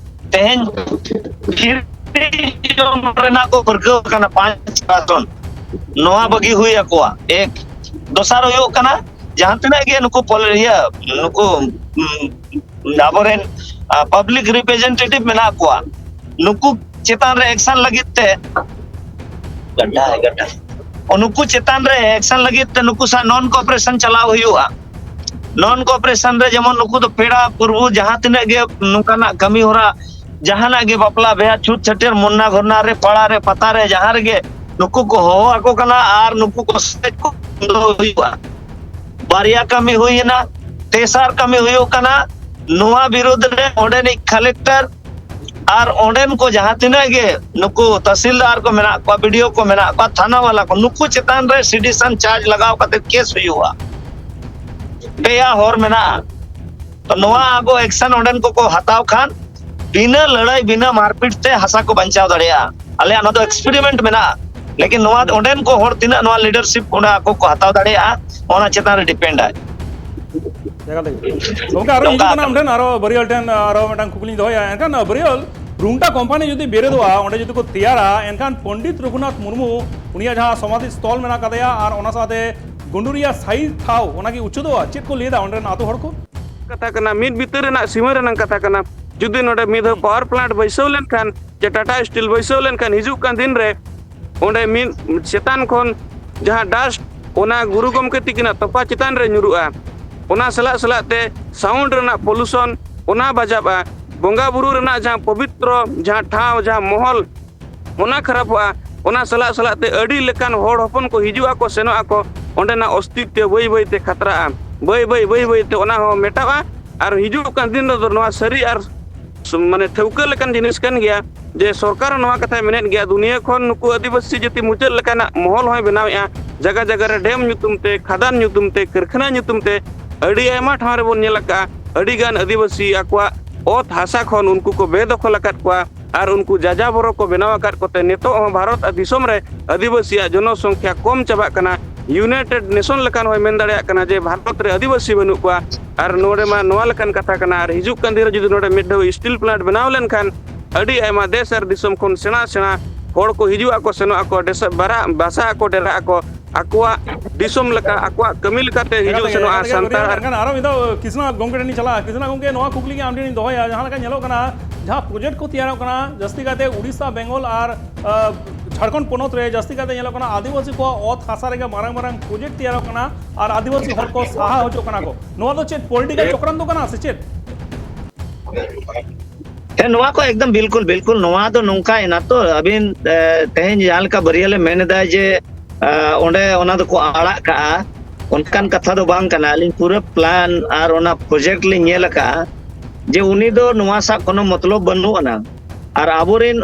ᱛᱮᱦᱮᱧ ᱯᱷᱤᱨᱤ ᱡᱚᱢ ᱨᱮᱱᱟᱜ ᱠᱚ ᱯᱟᱹᱨᱠᱟᱹᱣ ᱠᱟᱱᱟ ᱯᱟᱸᱪ ᱯᱟᱨᱥᱮᱱᱴ, ᱱᱚᱣᱟ ᱵᱟᱹᱜᱤ ᱦᱩᱭ ᱟᱠᱚᱣᱟ᱾ ᱮᱠ, ᱫᱚᱥᱟᱨ ᱦᱩᱭᱩᱜ ᱠᱟᱱᱟ, ᱡᱟᱦᱟᱸ ᱛᱤᱱᱟᱹᱜ ᱜᱮ ᱱᱩᱠᱩ ᱯᱚᱞ-, ᱤᱭᱟᱹ, ᱱᱩᱠᱩ, ᱩᱢ, ᱟᱵᱚᱨᱮᱱ, ᱟ, ᱯᱟᱵᱽᱞᱤᱠ ᱨᱤᱯᱨᱮᱡᱮᱱᱴᱮᱴᱤᱵᱷ ᱢᱮᱱᱟᱜ ᱠᱚᱣᱟ, ᱱᱩᱠᱩ ᱪᱮᱛᱟᱱ ᱨᱮ ᱮᱠᱥᱚᱱ ᱞᱟᱹᱜᱤᱫ ᱛᱮ, ᱜᱟᱰᱟ, ᱜᱟᱰᱟ, ᱱᱩᱠᱩ ᱪᱮᱛᱟᱱ ᱨᱮ ᱮᱠᱥᱚᱱ ᱞᱟᱹᱜᱤᱫ ᱛᱮ ᱱᱩᱠᱩ ᱥᱟᱶ ᱱᱚᱱ ᱠᱚᱯᱟᱨᱮᱥᱚᱱ ᱪᱟᱞᱟᱣ ᱦᱩᱭᱩᱜᱼᱟ᱾ ᱱᱚᱱ ᱠᱚᱯᱟᱨᱮᱥᱚᱱ ᱨᱮ ᱡᱮᱢᱚᱱ ᱱᱩᱠᱩ ᱫᱚ ᱯᱮᱲᱟ ᱯᱨᱚᱵᱷᱩ ᱡᱟᱦᱟᱸ ᱛᱤᱱᱟᱹᱜ ᱜᱮ ᱱᱚᱝᱠᱟᱱᱟᱜ ᱠᱟᱹᱢᱤ ᱦᱚᱨᱟ, ᱡᱟᱦᱟᱱᱟᱜ ᱜᱮ ᱵᱟᱯᱞᱟ ᱵᱤᱦᱟ, ᱪᱷᱩᱛ ᱪᱷᱟᱹᱴᱭᱟᱹᱨ, ᱢᱩᱱᱱᱟ ᱜᱷᱚᱨᱱᱟ ᱨᱮ, ᱯᱟᱲᱟ ᱨᱮ, ᱯᱟᱛᱟ ᱨᱮ, ᱡᱟᱦᱟᱸ ᱨᱮᱜᱮ ᱱᱩᱠᱩ ᱠᱚ ᱦᱚᱦᱚ ᱟᱠᱚ ᱠᱟᱱᱟ ᱟᱨ ᱱᱩᱠᱩ ᱠᱚ ᱥᱮᱫ ᱠᱚ ᱵᱚᱱᱫᱚ ᱦᱩᱭᱩᱜᱼᱟ᱾ ᱵᱟᱨᱭᱟ ᱠᱟᱹᱢᱤ ᱦᱩᱭᱮᱱᱟ᱾ ᱛᱮᱥᱟᱨ ᱠᱟᱹᱢᱤ ᱦᱩᱭᱩᱜ ᱠᱟᱱᱟ, ᱱᱚᱣᱟ ᱵᱤᱨᱩᱫᱽ ᱨᱮ ᱚᱸᱰᱮᱱᱤᱡ ᱠᱟᱞᱮᱠᱴᱚᱨ ᱟᱨ ᱚᱸᱰᱮᱱ ᱠᱚ ᱡᱟᱦᱟᱸ ᱛᱤᱱᱟᱹᱜ ᱜᱮ ᱱᱩᱠᱩ ᱛᱟᱥᱤᱞᱫᱟᱨ ᱠᱚ ᱢᱮᱱᱟᱜ ᱠᱚᱣᱟ, ᱵᱤᱰᱤᱳ ᱠᱚ ᱢᱮᱱᱟᱜ ᱠᱚᱣᱟ, ᱛᱷᱟᱱᱟ ᱵᱟᱞᱟ ᱠᱚ, ᱱᱩᱠᱩ ᱪᱮᱛᱟᱱ ᱨᱮ ᱥᱤᱰᱤᱥᱚᱱ ᱪᱟᱨᱡᱽ ᱞᱟᱜᱟᱣ ᱠᱟᱛᱮ ᱠᱮᱥ ᱦᱩᱭᱩᱜᱼᱟ᱾ ᱯᱮᱭᱟ ᱦᱚᱨ ᱢᱮᱱᱟᱜᱼᱟ᱾ ᱛᱚ ᱱᱚᱣᱟ ᱟᱵᱚ ᱮᱠᱥᱚᱱ ᱚᱸᱰᱮᱱ ᱠᱚᱠᱚ ᱦᱟᱛᱟᱣ ᱠᱷᱟᱱ ᱵᱤᱱᱟᱹ ᱞᱟᱹᱲᱦᱟᱹᱭ, ᱵᱤᱱᱟᱹ ᱢᱟᱨᱯᱤᱴ ᱛᱮ ᱦᱟᱥᱟ ᱠᱚ ᱵᱟᱧᱪᱟᱣ ᱫᱟᱲᱮᱭᱟᱜᱼᱟ᱾ ᱟᱞᱮᱭᱟᱜ ᱱᱚᱣᱟ ᱫᱚ ᱮᱠᱥᱯᱮᱨᱤᱢᱮᱱᱴ ᱢᱮᱱᱟᱜᱼᱟ᱾ ᱞᱮᱠᱤᱱ ᱱᱚᱣᱟ ᱚᱸᱰᱮᱱ ᱠᱚ ᱦᱚᱲ ᱛᱤᱱᱟᱹᱜ ᱱᱚᱣᱟ ᱞᱤᱰᱟᱨᱥᱤᱯ ᱚᱸᱰᱮ ᱟᱠᱚ ᱠᱚ ᱦᱟᱛᱟᱣ ᱫᱟᱲᱮᱭᱟᱜᱼᱟ, ᱚᱱᱟ ᱪᱮᱛᱟᱱ ᱨᱮ ᱰᱤᱯᱮᱱᱰ ᱟᱭ᱾ ᱮᱠᱟᱞ ᱛᱮᱜᱮ᱾ ᱜᱚᱝᱠᱮ, ᱟᱨᱚ ᱱᱚᱝᱠᱟ ᱦᱤᱡᱩᱜ ᱠᱟᱱᱟ ᱠᱟᱱᱟ᱾ ᱟᱢ ᱴᱷᱮᱱ, ᱟᱨᱚ ᱵᱟᱹᱨᱭᱟᱹᱞ ᱴᱷᱮᱱ ᱟᱨᱚ ᱢᱤᱫᱴᱟᱝ ᱠᱩᱠᱞᱤᱧ ᱫᱚᱦᱚᱭᱟ᱾ ᱮᱱᱠᱷᱟᱱ, ᱵᱟᱹᱨᱭᱟᱹᱞ, ᱨᱩᱢᱴᱟ ᱠᱳᱢᱯᱟᱱᱤ ᱡᱩᱫᱤ ᱵᱮᱨᱮᱫᱚᱜᱼᱟ, ᱚᱸᱰᱮ ᱡᱩᱫᱤ ᱠᱚ ᱛᱮᱭᱟᱨᱟ, ᱮᱱᱠᱷᱟᱱ ᱯᱚᱱᱰᱤᱛ ᱨᱚᱜᱷᱩᱱᱟᱛᱷ ᱢᱩᱨᱢᱩ, ᱩᱱᱤᱭᱟᱜ ᱡᱟᱦᱟᱸ ᱥᱚᱢᱟᱫᱷᱤ ᱥᱛᱷᱚᱞ ᱢᱮᱱᱟᱜ ᱟᱠᱟᱫᱮᱭᱟ, ᱟᱨ ᱚᱱᱟ ᱥᱟᱶᱛᱮ ᱜᱩᱸᱰᱩᱨᱤᱭᱟ ᱥᱟᱹᱦᱤ ᱴᱷᱟᱶ, ᱚᱱᱟᱜᱮ ᱩᱪᱟᱹᱫᱚᱜᱼᱟ᱾ ᱪᱮᱫ ᱠᱚ ᱞᱟᱹᱭᱫᱟ ᱚᱸᱰᱮ ᱨᱮᱱ ᱟᱹᱛᱩ ᱦᱚᱲ ᱠᱚ? ᱠᱟᱛᱷᱟ ᱠᱟᱱᱟ, ᱢᱤᱫ ᱵᱤᱛᱟᱹ ᱨᱮᱱᱟᱜ ᱥᱤᱢᱟᱹ ᱨᱮᱱᱟᱜ ᱠᱟᱛᱷᱟ ᱠᱟᱱᱟ᱾ ᱡᱩᱫᱤ ᱱᱚᱰᱮ ᱢᱤᱫ ᱫᱷᱟᱣ ᱦᱩᱸ᱾ ᱯᱟᱣᱟᱨ ᱯᱞᱟᱱᱴ ᱵᱟᱹᱭᱥᱟᱹᱣ ᱞᱮᱱᱠᱷᱟᱱ, ᱡᱮ ᱴᱟᱴᱟ ᱥᱴᱤᱞ ᱵᱟᱹᱭᱥᱟᱹᱣ ᱞᱮᱱᱠᱷᱟᱱ, ᱦᱤᱡᱩᱜ ᱠᱟᱱ ᱫᱤᱱ ᱨᱮ ᱚᱸᱰᱮ ᱢᱤᱫ ᱪᱮᱛᱟᱱ ᱠᱷᱚᱱ ᱡᱟᱦᱟᱸ ᱰᱟᱥᱴ, ᱚᱱᱟ ᱜᱩᱨᱩ ᱜᱚᱢᱠᱮ ᱛᱤᱠᱤᱱᱟᱜ ᱛᱚᱯᱟ ᱪᱮᱛᱟᱱ ᱨᱮ ᱧᱩᱨᱩᱜᱼᱟ᱾ ᱚᱱᱟ ᱥᱟᱞᱟᱜ ᱥᱟᱞᱟᱜ ᱛᱮ ᱥᱟᱣᱩᱱᱰ ᱨᱮᱱᱟᱜ ᱯᱚᱞᱩᱥᱚᱱ, ᱚᱱᱟ ᱵᱟᱡᱟᱵᱼᱟ᱾ ᱵᱚᱸᱜᱟ ᱵᱩᱨᱩ ᱨᱮᱱᱟᱜ ᱡᱟᱦᱟᱸ ᱯᱚᱵᱤᱛᱨᱚ, ᱡᱟᱦᱟᱸ ᱴᱷᱟᱶ, ᱡᱟᱦᱟᱸ ᱢᱚᱦᱚᱞ, ᱚᱱᱟ ᱠᱷᱟᱨᱟᱯᱚᱜᱼᱟ᱾ ᱚᱱᱟ ᱥᱟᱞᱟᱜ ᱥᱟᱞᱟᱜ ᱛᱮ ᱟᱹᱰᱤ ᱞᱮᱠᱟᱱ ᱦᱚᱲ ᱦᱚᱯᱚᱱ ᱠᱚ ᱦᱤᱡᱩᱜ ᱟᱠᱚ, ᱥᱮᱱᱚᱜ ᱟᱠᱚ, ᱚᱸᱰᱮᱱᱟᱜ ᱚᱥᱛᱤᱛᱛᱚ ᱵᱟᱹᱭ ᱵᱟᱹᱭ ᱛᱮ ᱠᱷᱟᱛᱨᱟᱜᱼᱟ᱾ ᱵᱟᱹᱭ ᱵᱟᱹᱭ, ᱵᱟᱹᱭ ᱵᱟᱹᱭ ᱛᱮ ᱚᱱᱟ ᱦᱚᱸ ᱢᱮᱴᱟᱜᱼᱟ᱾ ᱟᱨ ᱦᱤᱡᱩᱜ ᱠᱟᱱ ᱫᱤᱱ ᱨᱮᱫᱚ ᱱᱚᱣᱟ ᱥᱟᱹᱨᱤ ᱟᱨ ᱥᱩ-, ᱢᱟᱱᱮ ᱴᱷᱟᱹᱣᱠᱟᱹ ᱞᱮᱠᱟᱱ ᱡᱤᱱᱤᱥ ᱠᱟᱱ ᱜᱮᱭᱟ ᱡᱮ ᱥᱚᱨᱠᱟᱨ ᱦᱚᱸ ᱱᱚᱣᱟ ᱠᱟᱛᱷᱟᱭ ᱢᱮᱱᱮᱫ ᱜᱮᱭᱟ, ᱫᱩᱱᱤᱭᱟᱹ ᱠᱷᱚᱱ ᱱᱩᱠᱩ ᱟᱹᱫᱤᱵᱟᱹᱥᱤ ᱡᱟᱹᱛᱤ ᱢᱩᱪᱟᱹᱫ ᱞᱮᱠᱟᱱᱟᱜ ᱢᱚᱦᱚᱞ ᱦᱚᱸᱭ ᱵᱮᱱᱟᱣᱮᱫᱼᱟ᱾ ᱡᱟᱭᱜᱟ ᱡᱟᱭᱜᱟ ᱨᱮ ᱰᱮᱢ ᱧᱩᱛᱩᱢ ᱛᱮ, ᱠᱷᱟᱫᱟᱱ ᱧᱩᱛᱩᱢ ᱛᱮ, ᱠᱟᱹᱨᱠᱷᱟᱱᱟ ᱧᱩᱛᱩᱢ ᱛᱮ ᱟᱹᱰᱤ ᱟᱭᱢᱟ ᱴᱷᱟᱶ ᱨᱮᱵᱚᱱ ᱧᱮᱞ ᱟᱠᱟᱫᱼᱟ, ᱟᱹᱰᱤ ᱜᱟᱱ ᱟᱹᱫᱤᱵᱟᱹᱥᱤ ᱟᱠᱚᱣᱟᱜ ᱚᱛ ᱦᱟᱥᱟ ᱠᱷᱚᱱ ᱩᱱᱠᱩ ᱠᱚ ᱵᱮᱫᱚᱠᱷᱚᱞ ᱟᱠᱟᱫ ᱠᱚᱣᱟ᱾ ᱟᱨ ᱩᱱᱠᱩ ᱡᱟᱡᱟᱵᱚᱨᱚ ᱠᱚ ᱵᱮᱱᱟᱣ ᱟᱠᱟᱫ ᱠᱚᱛᱮ ᱱᱤᱛᱚᱜ ᱦᱚᱸ ᱵᱷᱟᱨᱚᱛ ᱫᱤᱥᱚᱢ ᱨᱮ ᱟᱹᱫᱤᱵᱟᱹᱥᱤᱭᱟᱜ ᱡᱚᱱᱚᱥᱚᱝᱠᱷᱭᱟ ᱠᱚᱢ ᱪᱟᱵᱟᱜ ᱠᱟᱱᱟ᱾ ᱤᱭᱩᱱᱟᱭᱴᱮᱰ ᱱᱮᱥᱚᱱ ᱞᱮᱠᱟᱱ ᱦᱚᱸᱭ ᱢᱮᱱ ᱫᱟᱲᱮᱭᱟᱜ ᱠᱟᱱᱟ ᱡᱮ ᱵᱷᱟᱨᱚᱛ ᱨᱮ ᱟᱹᱫᱤᱵᱟᱹᱥᱤ ᱵᱟᱹᱱᱩᱜ ᱠᱚᱣᱟ᱾ ᱟᱨ ᱱᱚᱰᱮ ᱢᱟ ᱱᱚᱣᱟ ᱞᱮᱠᱟᱱ ᱠᱟᱛᱷᱟ ᱠᱟᱱᱟ, ᱟᱨ ᱦᱤᱡᱩᱜ ᱠᱟᱱ ᱫᱤᱱ ᱨᱮ ᱡᱩᱫᱤ ᱱᱚᱰᱮ ᱢᱤᱫ ᱫᱷᱟᱣ ᱥᱴᱤᱞ ᱯᱞᱟᱱᱴ ᱵᱮᱱᱟᱣ ᱞᱮᱱᱠᱷᱟᱱ ᱟᱹᱰᱤ ᱟᱭᱢᱟ ᱫᱮᱥ ᱟᱨ ᱫᱤᱥᱚᱢ ᱠᱷᱚᱱ ᱥᱮᱬᱟ ᱥᱮᱬᱟ ᱦᱚᱲ ᱠᱚ ᱦᱤᱡᱩᱜ ᱟᱠᱚ, ᱥᱮᱱᱚᱜ ᱟᱠᱚ, ᱰᱮᱥ-, ᱵᱟᱨᱟ-, ᱵᱟᱥᱟ ᱟᱠᱚ, ᱰᱮᱨᱟᱜ ᱟᱠᱚ, ᱟᱠᱚᱣᱟᱜ ᱫᱤᱥᱚᱢ ᱞᱮᱠᱟ, ᱟᱠᱚᱣᱟᱜ ᱠᱟᱹᱢᱤ ᱞᱮᱠᱟᱛᱮ ᱦᱤᱡᱩᱜ ᱥᱮᱱᱚᱜᱼᱟ᱾ ᱥᱟᱱᱛᱟᱲ ᱟᱨ ᱮᱱᱠᱷᱟᱱ ᱟᱨᱚ ᱢᱤᱫ ᱫᱷᱟᱣ ᱠᱤᱥᱱᱟ ᱜᱚᱢᱠᱮ ᱴᱷᱮᱱ ᱤᱧ ᱪᱟᱞᱟᱜᱼᱟ᱾ ᱠᱤᱥᱱᱟ ᱜᱚᱢᱠᱮ, ᱱᱚᱣᱟ ᱠᱩᱠᱞᱤ ᱜᱮ ᱟᱢ ᱴᱷᱮᱱ ᱤᱧ ᱫᱚᱦᱚᱭᱟ, ᱡᱟᱦᱟᱸ ᱞᱮᱠᱟ ᱧᱮᱞᱚᱜ ᱠᱟᱱᱟ, ᱡᱟᱦᱟᱸ ᱯᱨᱚᱡᱮᱠᱴ ᱠᱚ ᱛᱮᱭᱟᱨᱚᱜ ᱠᱟᱱᱟ, ᱡᱟᱹᱥᱛᱤ ᱠᱟᱭᱛᱮ ᱩᱲᱤᱥᱥᱟ, ᱵᱮᱝᱜᱚᱞ ᱟᱨ, ᱟᱸ, ᱡᱷᱟᱲᱠᱷᱚᱸᱰ ᱯᱚᱱᱚᱛ ᱨᱮ ᱡᱟᱹᱥᱛᱤ ᱠᱟᱭᱛᱮ ᱧᱮᱞᱚᱜ ᱠᱟᱱᱟ, ᱟᱹᱫᱤᱵᱟᱹᱥᱤ ᱠᱚᱣᱟᱜ ᱚᱛ ᱦᱟᱥᱟ ᱨᱮᱜᱮ ᱢᱟᱨᱟᱝ ᱢᱟᱨᱟᱝ ᱯᱨᱚᱡᱮᱠᱴ ᱛᱮᱭᱟᱨᱚᱜ ᱠᱟᱱᱟ ᱟᱨ ᱟᱹᱫᱤᱵᱟᱹᱥᱤ ᱦᱚᱲ ᱠᱚ ᱥᱟᱦᱟ ᱦᱚᱪᱚᱜ ᱠᱟᱱᱟ ᱠᱚ᱾ ᱱᱚᱣᱟ ᱫᱚ ᱪᱮᱫ ᱯᱚᱞᱤᱴᱤᱠᱟᱞ ᱪᱚᱠᱨᱟᱱᱛᱚ ᱠᱟᱱᱟ ᱥᱮ ᱪᱮᱫ? ᱦᱮᱸ, ᱱᱚᱣᱟ ᱠᱚ ᱮᱠᱫᱚᱢ ᱵᱤᱞᱠᱩᱞ, ᱵᱤᱞᱠᱩᱞ᱾ ᱱᱚᱣᱟ ᱫᱚ ᱱᱚᱝᱠᱟᱭᱮᱱᱟ ᱛᱚ, ᱟᱹᱵᱤᱱ, ᱮ, ᱛᱮᱦᱮᱧ ᱡᱟᱦᱟᱸ ᱞᱮᱠᱟ ᱵᱟᱹᱨᱭᱟᱹ ᱞᱮ ᱢᱮᱱ ᱮᱫᱟ ᱡᱮ, ᱮ, ᱚᱸᱰᱮ ᱚᱱᱟ ᱫᱚᱠᱚ ᱟᱲᱟᱜ ᱠᱟᱜᱼᱟ, ᱚᱱᱠᱟᱱ ᱠᱟᱛᱷᱟ ᱫᱚ ᱵᱟᱝ ᱠᱟᱱᱟ᱾ ᱟᱹᱞᱤᱧ ᱯᱩᱨᱟᱹ ᱯᱞᱟᱱ ᱟᱨ ᱚᱱᱟ ᱯᱨᱚᱡᱮᱠᱴ ᱞᱤᱧ ᱧᱮᱞ ᱟᱠᱟᱜᱼᱟ ᱡᱮ ᱩᱱᱤ ᱫᱚ ᱱᱚᱣᱟ ᱥᱟᱶ ᱠᱳᱱᱳ ᱢᱚᱛᱞᱚᱵ ᱵᱟᱹᱱᱩᱜ ᱟᱱᱟ᱾ ᱟᱨ ᱟᱵᱚᱨᱮᱱ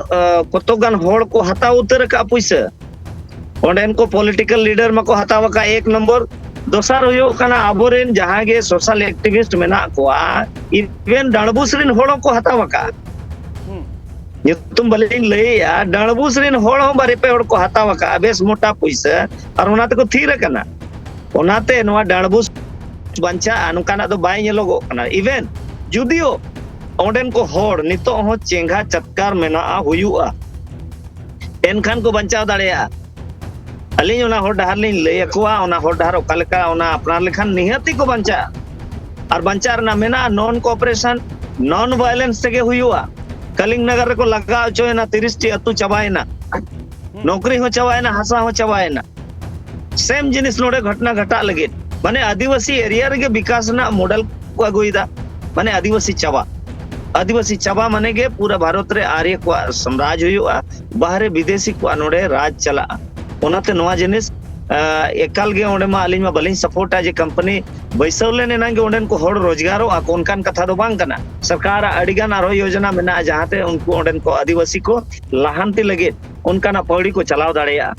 ᱠᱚᱛᱚᱠ ᱜᱟᱱ ᱦᱚᱲ ᱠᱚ ᱦᱟᱛᱟᱣ ᱩᱛᱟᱹᱨ ᱟᱠᱟᱫ ᱯᱩᱭᱥᱟᱹ᱾ ᱚᱸᱰᱮᱱ ᱠᱚ ᱯᱚᱞᱤᱴᱤᱠᱟᱞ ᱞᱤᱰᱟᱨ ᱢᱟᱠᱚ ᱦᱟᱛᱟᱣ ᱟᱠᱟᱫ, ᱮᱠ ᱱᱚᱢᱵᱚᱨ᱾ ᱫᱚᱥᱟᱨ ᱦᱩᱭᱩᱜ ᱠᱟᱱᱟ, ᱟᱵᱚᱨᱮᱱ ᱡᱟᱦᱟᱸ ᱜᱮ ᱥᱳᱥᱟᱞ ᱮᱠᱴᱤᱵᱷᱤᱥᱴ ᱢᱮᱱᱟᱜ ᱠᱚᱣᱟ, ᱤᱵᱷᱮᱱ ᱰᱟᱸᱰᱵᱩᱥ ᱨᱮᱱ ᱦᱚᱲ ᱦᱚᱸᱠᱚ ᱦᱟᱛᱟᱣ ᱟᱠᱟᱫ᱾ ᱧᱩᱛᱩᱢ ᱵᱟᱹᱞᱤᱧ ᱞᱟᱹᱭᱮᱜᱼᱟ, ᱰᱟᱸᱰᱵᱩᱥ ᱨᱮᱱ ᱦᱚᱲ ᱦᱚᱸ ᱵᱟᱨ ᱯᱮ ᱦᱚᱲ ᱠᱚ ᱦᱟᱛᱟᱣ ᱟᱠᱟᱫ ᱵᱮᱥ ᱢᱚᱴᱟ ᱯᱩᱭᱥᱟᱹ, ᱟᱨ ᱚᱱᱟ ᱛᱮᱠᱚ ᱛᱷᱤᱨ ᱟᱠᱟᱱᱟ᱾ ᱚᱱᱟᱛᱮ ᱱᱚᱣᱟ ᱰᱟᱸᱰᱵᱩᱥ ᱵᱟᱧᱪᱟᱜᱼᱟ, ᱱᱚᱝᱠᱟᱱᱟᱜ ᱫᱚ ᱵᱟᱭ ᱧᱮᱞᱚᱜᱚᱜ ᱠᱟᱱᱟ᱾ ᱤᱵᱷᱮᱱ ᱡᱩᱫᱤᱭᱳ ᱚᱸᱰᱮᱱ ᱠᱚ ᱦᱚᱲ ᱱᱤᱛᱚᱜ ᱦᱚᱸ ᱪᱮᱸᱜᱷᱟ ᱪᱟᱛᱠᱟᱨ ᱢᱮᱱᱟᱜᱼᱟ, ᱦᱩᱭᱩᱜᱼᱟ, ᱮᱱᱠᱷᱟᱱ ᱠᱚ ᱵᱟᱧᱪᱟᱣ ᱫᱟᱲᱮᱭᱟᱜᱼᱟ᱾ ᱟᱹᱞᱤᱧ ᱚᱱᱟ ᱦᱚᱨ ᱰᱟᱦᱟᱨ ᱞᱤᱧ ᱞᱟᱹᱭ ᱟᱠᱚᱣᱟ, ᱚᱱᱟ ᱦᱚᱨ ᱰᱟᱦᱟᱨ ᱚᱠᱟ ᱞᱮᱠᱟ, ᱚᱱᱟ ᱟᱯᱱᱟᱨ ᱞᱮᱠᱷᱟᱱ ᱱᱤᱦᱟᱹᱛᱤ ᱠᱚ ᱵᱟᱧᱪᱟᱜᱼᱟ᱾ ᱟᱨ ᱵᱟᱧᱪᱟᱜ ᱨᱮᱱᱟᱜ ᱢᱮᱱᱟᱜᱼᱟ, ᱱᱚᱱ ᱠᱚᱯᱟᱨᱮᱥᱚᱱ, ᱱᱚᱱ ᱵᱷᱟᱭᱞᱮᱱᱥ ᱛᱮᱜᱮ ᱦᱩᱭᱩᱜᱼᱟ᱾ ᱠᱟᱞᱤᱝ ᱱᱟᱜᱟᱨ ᱨᱮᱠᱚ ᱞᱟᱜᱟ ᱦᱚᱪᱚᱭᱮᱱᱟ, ᱛᱤᱨᱤᱥ ᱴᱤ ᱟᱹᱛᱩ ᱪᱟᱵᱟᱭᱮᱱᱟ, ᱱᱚᱠᱨᱤ ᱦᱚᱸ ᱪᱟᱵᱟᱭᱮᱱᱟ, ᱦᱟᱥᱟ ᱦᱚᱸ ᱪᱟᱵᱟᱭᱮᱱᱟ᱾ ᱥᱮᱢ ᱡᱤᱱᱤᱥ ᱱᱚᱰᱮ ᱜᱷᱚᱴᱱᱟ ᱜᱷᱟᱴᱟᱜ ᱞᱟᱹᱜᱤᱫ, ᱢᱟᱱᱮ ᱟᱹᱫᱤᱵᱟᱹᱥᱤ ᱮᱨᱤᱭᱟ ᱨᱮᱜᱮ ᱵᱤᱠᱟᱥ ᱨᱮᱱᱟᱜ ᱢᱚᱰᱮᱞ ᱠᱚ ᱟᱹᱜᱩᱭᱮᱫᱟ, ᱢᱟᱱᱮ ᱟᱹᱫᱤᱵᱟᱹᱥᱤ ᱪᱟᱵᱟ᱾ ᱟᱹᱫᱤᱵᱟᱹᱥᱤ ᱪᱟᱵᱟ ᱢᱟᱱᱮ ᱜᱮ ᱯᱩᱨᱟᱹ ᱵᱷᱟᱨᱚᱛ ᱨᱮ ᱟᱨᱭᱚ ᱠᱚᱣᱟᱜ ᱥᱟᱢᱨᱟᱡᱽ ᱦᱩᱭᱩᱜᱼᱟ, ᱵᱟᱦᱨᱮ ᱵᱤᱫᱮᱥᱤ ᱠᱚᱣᱟᱜ ᱱᱚᱰᱮ ᱨᱟᱡᱽ ᱪᱟᱞᱟᱜᱼᱟ᱾ ᱚᱱᱟᱛᱮ ᱱᱚᱣᱟ ᱡᱤᱱᱤᱥ, ᱟᱸ, ᱮᱠᱟᱞ ᱜᱮ ᱚᱸᱰᱮ ᱢᱟ ᱟᱹᱞᱤᱧ ᱢᱟ ᱵᱟᱹᱞᱤᱧ ᱥᱟᱯᱳᱨᱴᱟ ᱡᱮ ᱠᱳᱢᱯᱟᱱᱤ ᱵᱟᱹᱭᱥᱟᱹᱣ ᱞᱮᱱ ᱮᱱᱟᱝ ᱜᱮ ᱚᱸᱰᱮᱱ ᱠᱚ ᱦᱚᱲ ᱨᱳᱡᱽᱜᱟᱨᱚᱜᱼᱟ ᱠᱚ, ᱚᱱᱠᱟᱱ ᱠᱟᱛᱷᱟ ᱫᱚ ᱵᱟᱝ ᱠᱟᱱᱟ᱾ ᱥᱚᱨᱠᱟᱨᱟᱜ ᱟᱹᱰᱤ ᱜᱟᱱ ᱟᱨᱦᱚᱸ ᱭᱳᱡᱚᱱᱟ ᱢᱮᱱᱟᱜᱼᱟ, ᱡᱟᱦᱟᱸᱛᱮ ᱩᱱᱠᱩ ᱚᱸᱰᱮᱱ ᱠᱚ ᱟᱹᱫᱤᱵᱟᱹᱥᱤ ᱠᱚ ᱞᱟᱦᱟᱱᱛᱤ ᱞᱟᱹᱜᱤᱫ ᱚᱱᱠᱟᱱᱟᱜ ᱯᱟᱹᱣᱲᱤ ᱠᱚ ᱪᱟᱞᱟᱣ ᱫᱟᱲᱮᱭᱟᱜᱼᱟ᱾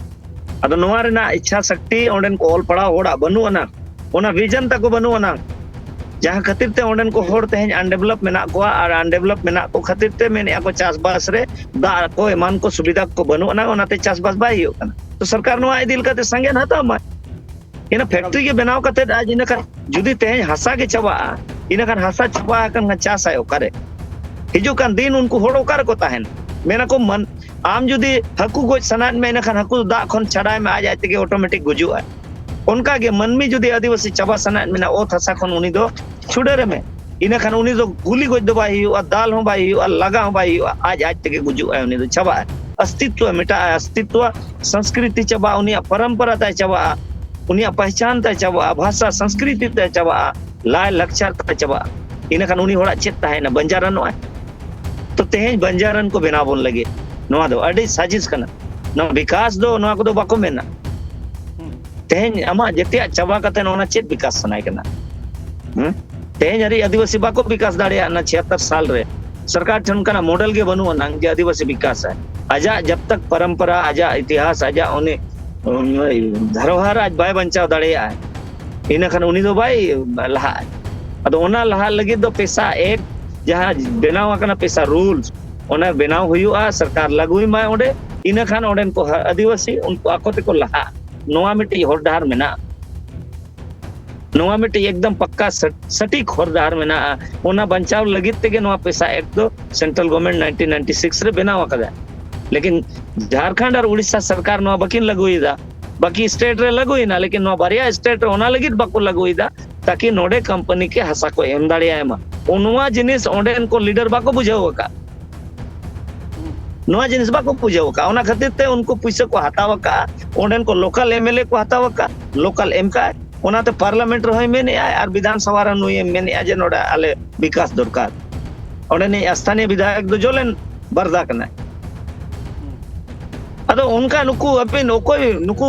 ᱟᱫᱚ ᱱᱚᱣᱟ ᱨᱮᱱᱟᱜ ᱤᱪᱪᱷᱟ ᱥᱚᱠᱛᱤ ᱚᱸᱰᱮᱱ ᱠᱚ ᱚᱞ ᱯᱟᱲᱦᱟᱣ ᱦᱚᱲᱟᱜ ᱵᱟᱹᱱᱩᱜ ᱟᱱᱟᱝ, ᱚᱱᱟ ᱵᱷᱤᱡᱚᱱ ᱛᱟᱠᱚ ᱵᱟᱹᱱᱩᱜ ᱟᱱᱟᱝ, ᱡᱟᱦᱟᱸ ᱠᱷᱟᱹᱛᱤᱨ ᱛᱮ ᱚᱸᱰᱮᱱ ᱠᱚ ᱦᱚᱲ ᱛᱮᱦᱮᱧ ᱟᱱᱰᱮᱵᱷᱞᱚᱯ ᱢᱮᱱᱟᱜ ᱠᱚᱣᱟ᱾ ᱟᱨ ᱟᱱᱰᱮᱵᱷᱞᱚᱯ ᱢᱮᱱᱟᱜ ᱠᱚ ᱠᱷᱟᱹᱛᱤᱨ ᱛᱮ ᱢᱮᱱᱮᱫᱼᱟ ᱠᱚ ᱪᱟᱥᱵᱟᱥ ᱨᱮ ᱫᱟᱜ ᱠᱚ ᱮᱢᱟᱱ ᱠᱚ ᱥᱩᱵᱤᱫᱷᱟ ᱠᱚ ᱵᱟᱹᱱᱩᱜ ᱟᱱᱟᱝ, ᱚᱱᱟᱛᱮ ᱪᱟᱥᱵᱟᱥ ᱵᱟᱭ ᱦᱩᱭᱩᱜ ᱠᱟᱱᱟ᱾ ᱛᱚ ᱥᱚᱨᱠᱟᱨ ᱱᱚᱣᱟ ᱤᱫᱤ ᱞᱮᱠᱟᱛᱮ ᱥᱟᱸᱜᱮᱱ ᱦᱟᱛᱟᱣ ᱢᱟᱭ᱾ ᱤᱱᱟᱹ ᱯᱷᱮᱠᱴᱨᱤ ᱜᱮ ᱵᱮᱱᱟᱣ ᱠᱟᱛᱮᱫ ᱟᱡ ᱤᱱᱟᱹ ᱠᱷᱟᱱ ᱡᱩᱫᱤ ᱛᱮᱦᱮᱧ ᱦᱟᱥᱟ ᱜᱮ ᱪᱟᱵᱟᱜᱼᱟ, ᱤᱱᱟᱹ ᱠᱷᱟᱱ ᱦᱟᱥᱟ ᱪᱟᱵᱟ ᱟᱠᱟᱱ ᱠᱷᱟᱱ ᱪᱟᱥᱟᱭ ᱚᱠᱟᱨᱮ? ᱦᱤᱡᱩᱜ ᱠᱟᱱ ᱫᱤᱱ ᱩᱱᱠᱩ ᱦᱚᱲ ᱚᱠᱟ ᱨᱮᱠᱚ ᱛᱟᱦᱮᱱᱟ? ᱢᱮᱱᱟᱠᱚ ᱢᱟᱱ-, ᱟᱢ ᱡᱩᱫᱤ ᱦᱟᱹᱠᱩ ᱜᱚᱡ ᱥᱟᱱᱟᱭᱮᱫ ᱢᱮᱭᱟ, ᱤᱱᱟᱹ ᱠᱷᱟᱱ ᱦᱟᱹᱠᱩ ᱫᱟᱜ ᱠᱷᱚᱱ ᱪᱷᱟᱰᱟᱭ ᱢᱮ, ᱟᱡ ᱟᱡ ᱛᱮᱜᱮ ᱚᱴᱳᱢᱮᱴᱤᱠ ᱜᱩᱡᱩᱜᱼᱟᱭ᱾ ᱚᱱᱠᱟ ᱜᱮ ᱢᱟᱹᱱᱢᱤ ᱡᱩᱫᱤ ᱟᱹᱫᱤᱵᱟᱹᱥᱤ ᱪᱟᱵᱟ ᱥᱟᱱᱟᱭᱮᱫ ᱢᱮᱱᱟ ᱚᱛ ᱦᱟᱥᱟ ᱠᱷᱚᱱ, ᱩᱱᱤ ᱫᱚ ᱪᱷᱩᱰᱟᱹᱨ ᱮᱢᱮ᱾ ᱤᱱᱟᱹ ᱠᱷᱟᱱ ᱩᱱᱤ ᱫᱚ ᱜᱩᱞᱤ ᱜᱚᱡ ᱫᱚ ᱵᱟᱭ ᱦᱩᱭᱩᱜᱼᱟ, ᱫᱟᱞ ᱦᱚᱸ ᱵᱟᱭ ᱦᱩᱭᱩᱜᱼᱟ, ᱞᱟᱜᱟ ᱦᱚᱸ ᱵᱟᱭ ᱦᱩᱭᱩᱜᱼᱟ, ᱟᱡ ᱟᱡ ᱛᱮᱜᱮ ᱜᱩᱡᱩᱜᱼᱟᱭ, ᱩᱱᱤ ᱫᱚ ᱪᱟᱵᱟᱜᱼᱟᱭ, ᱚᱥᱛᱤᱛᱣᱚ ᱢᱮᱴᱟᱜᱼᱟ, ᱚᱥᱛᱤᱛᱣᱚ, ᱥᱚᱝᱥᱠᱨᱤᱛᱤ ᱪᱟᱵᱟᱜᱼᱟ, ᱩᱱᱤᱭᱟᱜ ᱯᱚᱨᱚᱢᱯᱚᱨᱟ ᱛᱟᱭ ᱪᱟᱵᱟᱜᱼᱟ, ᱩᱱᱤᱭᱟᱜ ᱯᱟᱦᱪᱟᱱ ᱛᱟᱭ ᱪᱟᱵᱟᱜᱼᱟ, ᱵᱷᱟᱥᱟ ᱥᱚᱝᱥᱠᱨᱤᱛᱤ ᱛᱟᱭ ᱪᱟᱵᱟᱜᱼᱟ, ᱞᱟᱭ ᱞᱟᱠᱪᱟᱨ ᱛᱟᱭ ᱪᱟᱵᱟᱜᱼᱟ᱾ ᱤᱱᱟᱹ ᱠᱷᱟᱱ ᱩᱱᱤ ᱦᱚᱲᱟᱜ ᱪᱮᱫ ᱛᱟᱦᱮᱸᱭᱮᱱᱟ? ᱵᱟᱧᱡᱟᱨᱟᱱᱚᱜᱼᱟᱭ᱾ ᱛᱚ ᱛᱮᱦᱮᱧ ᱵᱟᱧᱡᱟᱨᱟᱱ ᱠᱚ ᱵᱮᱱᱟᱣ ᱵᱚᱱ ᱞᱟᱹᱜᱤᱫ ᱱᱚᱣᱟ ᱫᱚ ᱟᱹᱰᱤ ᱥᱟᱡᱤᱥ ᱠᱟᱱᱟ᱾ ᱱᱚᱣᱟ ᱵᱤᱠᱟᱥ ᱫᱚ ᱱᱚᱣᱟ ᱠᱚᱫᱚ ᱵᱟᱠᱚ ᱢᱮᱱᱟ᱾ ᱛᱮᱦᱮᱧ ᱟᱢᱟᱜ ᱡᱮᱛᱮᱭᱟᱜ ᱪᱟᱵᱟ ᱠᱟᱛᱮ ᱚᱱᱟ ᱪᱮᱫ ᱵᱤᱠᱟᱥ ᱥᱟᱱᱟᱭ ᱠᱟᱱᱟ? ᱦᱮᱸ? ᱛᱮᱦᱮᱧ ᱟᱹᱨᱤ ᱟᱹᱫᱤᱵᱟᱹᱥᱤ ᱵᱟᱠᱚ ᱵᱤᱠᱟᱥ ᱫᱟᱲᱮᱭᱟᱜᱼᱟ ᱚᱱᱟ ᱪᱷᱤᱭᱟᱛᱛᱚᱨ ᱥᱟᱞ ᱨᱮ᱾ ᱥᱚᱨᱠᱟᱨ ᱴᱷᱮᱱ ᱚᱱᱠᱟᱱᱟᱜ ᱢᱚᱰᱮᱞ ᱜᱮ ᱵᱟᱹᱱᱩᱜ ᱟᱱᱟᱝ ᱡᱮ ᱟᱹᱫᱤᱵᱟᱹᱥᱤ ᱵᱤᱠᱟᱥ ᱟᱭ᱾ ᱟᱡᱟᱜ ᱡᱟᱵ ᱛᱟᱠ ᱯᱚᱨᱚᱢᱯᱚᱨᱟ, ᱟᱡᱟᱜ ᱤᱛᱤᱦᱟᱥ, ᱟᱡᱟᱜ ᱩᱱᱤ, ᱩᱱᱤ ᱫᱷᱟᱨᱚᱦᱟᱨ ᱟᱡ ᱵᱟᱭ ᱵᱟᱧᱪᱟᱣ ᱫᱟᱲᱮᱭᱟᱜᱼᱟ, ᱤᱱᱟᱹ ᱠᱷᱟᱱ ᱩᱱᱤ ᱫᱚ ᱵᱟᱭ ᱞᱟᱦᱟᱜᱼᱟ᱾ ᱟᱫᱚ ᱚᱱᱟ ᱞᱟᱦᱟᱜ ᱞᱟᱹᱜᱤᱫ ᱫᱚ ᱯᱮᱥᱟ ᱮᱠᱴ ᱡᱟᱦᱟᱸ ᱵᱮᱱᱟᱣ ᱟᱠᱟᱱᱟ, ᱯᱮᱥᱟ ᱨᱩᱞᱥ, ᱚᱱᱟ ᱵᱮᱱᱟᱣ ᱦᱩᱭᱩᱜᱼᱟ, ᱥᱚᱨᱠᱟᱨ ᱞᱟᱹᱜᱩᱭ ᱢᱟᱭ ᱚᱸᱰᱮ᱾ ᱤᱱᱟᱹ ᱠᱷᱟᱱ ᱚᱸᱰᱮᱱ ᱠᱚ ᱦᱟ-, ᱟᱹᱫᱤᱵᱟᱹᱥᱤ ᱩᱱᱠᱩ ᱟᱠᱚ ᱛᱮᱠᱚ ᱞᱟᱦᱟᱜᱼᱟ᱾ ᱱᱚᱣᱟ ᱢᱤᱫᱴᱤᱡ ᱦᱚᱨ ᱰᱟᱦᱟᱨ ᱢᱮᱱᱟᱜᱼᱟ᱾ ᱱᱚᱣᱟ ᱢᱤᱫᱴᱤᱡ ᱮᱠᱫᱚᱢ ᱯᱟᱠᱠᱟ ᱥᱟ-, ᱥᱚᱴᱷᱤᱠ ᱦᱚᱨ ᱰᱟᱦᱟᱨ ᱢᱮᱱᱟᱜᱼᱟ᱾ ᱚᱱᱟ ᱵᱟᱧᱪᱟᱣ ᱞᱟᱹᱜᱤᱫ ᱛᱮᱜᱮ ᱱᱚᱣᱟ ᱯᱮᱥᱟ ᱮᱠᱴ ᱫᱚ central government nineteen ninety six ᱨᱮ ᱵᱮᱱᱟᱣ ᱟᱠᱟᱫᱟ᱾ ᱞᱮᱠᱤᱱ ᱡᱷᱟᱲᱠᱷᱚᱸᱰ ᱟᱨ ᱩᱲᱤᱥᱥᱟ ᱥᱚᱨᱠᱟᱨ ᱱᱚᱣᱟ ᱵᱟᱹᱠᱤᱱ ᱞᱟᱹᱜᱩᱭᱮᱫᱟ᱾ ᱵᱟᱹᱠᱤ ᱥᱴᱮᱴ ᱨᱮ ᱞᱟᱹᱜᱩᱭᱮᱱᱟ, ᱞᱮᱠᱤᱱ ᱱᱚᱣᱟ ᱵᱟᱨᱭᱟ ᱥᱴᱮᱴ ᱨᱮ ᱚᱱᱟ ᱞᱟᱹᱜᱤᱫ ᱵᱟᱠᱚ ᱞᱟᱹᱜᱩᱭᱮᱫᱟ, ᱛᱟᱠᱤ ᱱᱚᱰᱮ ᱠᱳᱢᱯᱟᱱᱤ ᱠᱮ ᱦᱟᱥᱟ ᱠᱚ ᱮᱢ ᱫᱟᱲᱮᱭᱟᱭ ᱢᱟ᱾ ᱱᱚᱣᱟ ᱡᱤᱱᱤᱥ ᱚᱸᱰᱮᱱ ᱠᱚ ᱞᱤᱰᱟᱨ ᱵᱟᱠᱚ ᱵᱩᱡᱷᱟᱹᱣ ᱟᱠᱟᱫ᱾ ᱱᱚᱣᱟ ᱡᱤᱱᱤᱥ ᱵᱟᱠᱚ ᱵᱩᱡᱷᱟᱹᱣ ᱟᱠᱟᱫ᱾ ᱚᱱᱟ ᱠᱷᱟᱹᱛᱤᱨ ᱛᱮ ᱩᱱᱠᱩ ᱯᱩᱭᱥᱟᱹ ᱠᱚ ᱦᱟᱛᱟᱣ ᱟᱠᱟᱫᱼᱟ, ᱚᱸᱰᱮᱱ ᱠᱚ ᱞᱳᱠᱟᱞ ᱮᱢ ᱮᱞ ᱮ ᱠᱚ ᱦᱟᱛᱟᱣ ᱟᱠᱟᱫ, ᱞᱳᱠᱟᱞ ᱮᱢ ᱠᱟᱜᱼᱟᱭ᱾ ᱚᱱᱟᱛᱮ ᱯᱟᱨᱞᱟᱢᱮᱱᱴ ᱨᱮᱦᱚᱸᱭ ᱢᱮᱱᱮᱫᱼᱟᱭ ᱟᱨ ᱵᱤᱫᱷᱟᱱ ᱥᱚᱵᱷᱟ ᱨᱮ ᱱᱩᱭᱮ ᱢᱮᱱᱮᱫᱼᱟ ᱡᱮ ᱱᱚᱰᱮ ᱟᱞᱮ ᱵᱤᱠᱟᱥ ᱫᱚᱨᱠᱟᱨ, ᱚᱸᱰᱮᱱᱤᱡ ᱥᱛᱷᱟᱱᱤᱭ ᱵᱤᱫᱷᱟᱭᱚᱠ ᱫᱚ ᱡᱚᱞᱮᱱ ᱵᱟᱨᱫᱟ ᱠᱟᱱᱟᱭ᱾ ᱟᱫᱚ ᱚᱱᱠᱟ ᱱᱩᱠᱩ ᱟᱹᱯᱤᱱ ᱚᱠᱚᱭ ᱱᱩᱠᱩ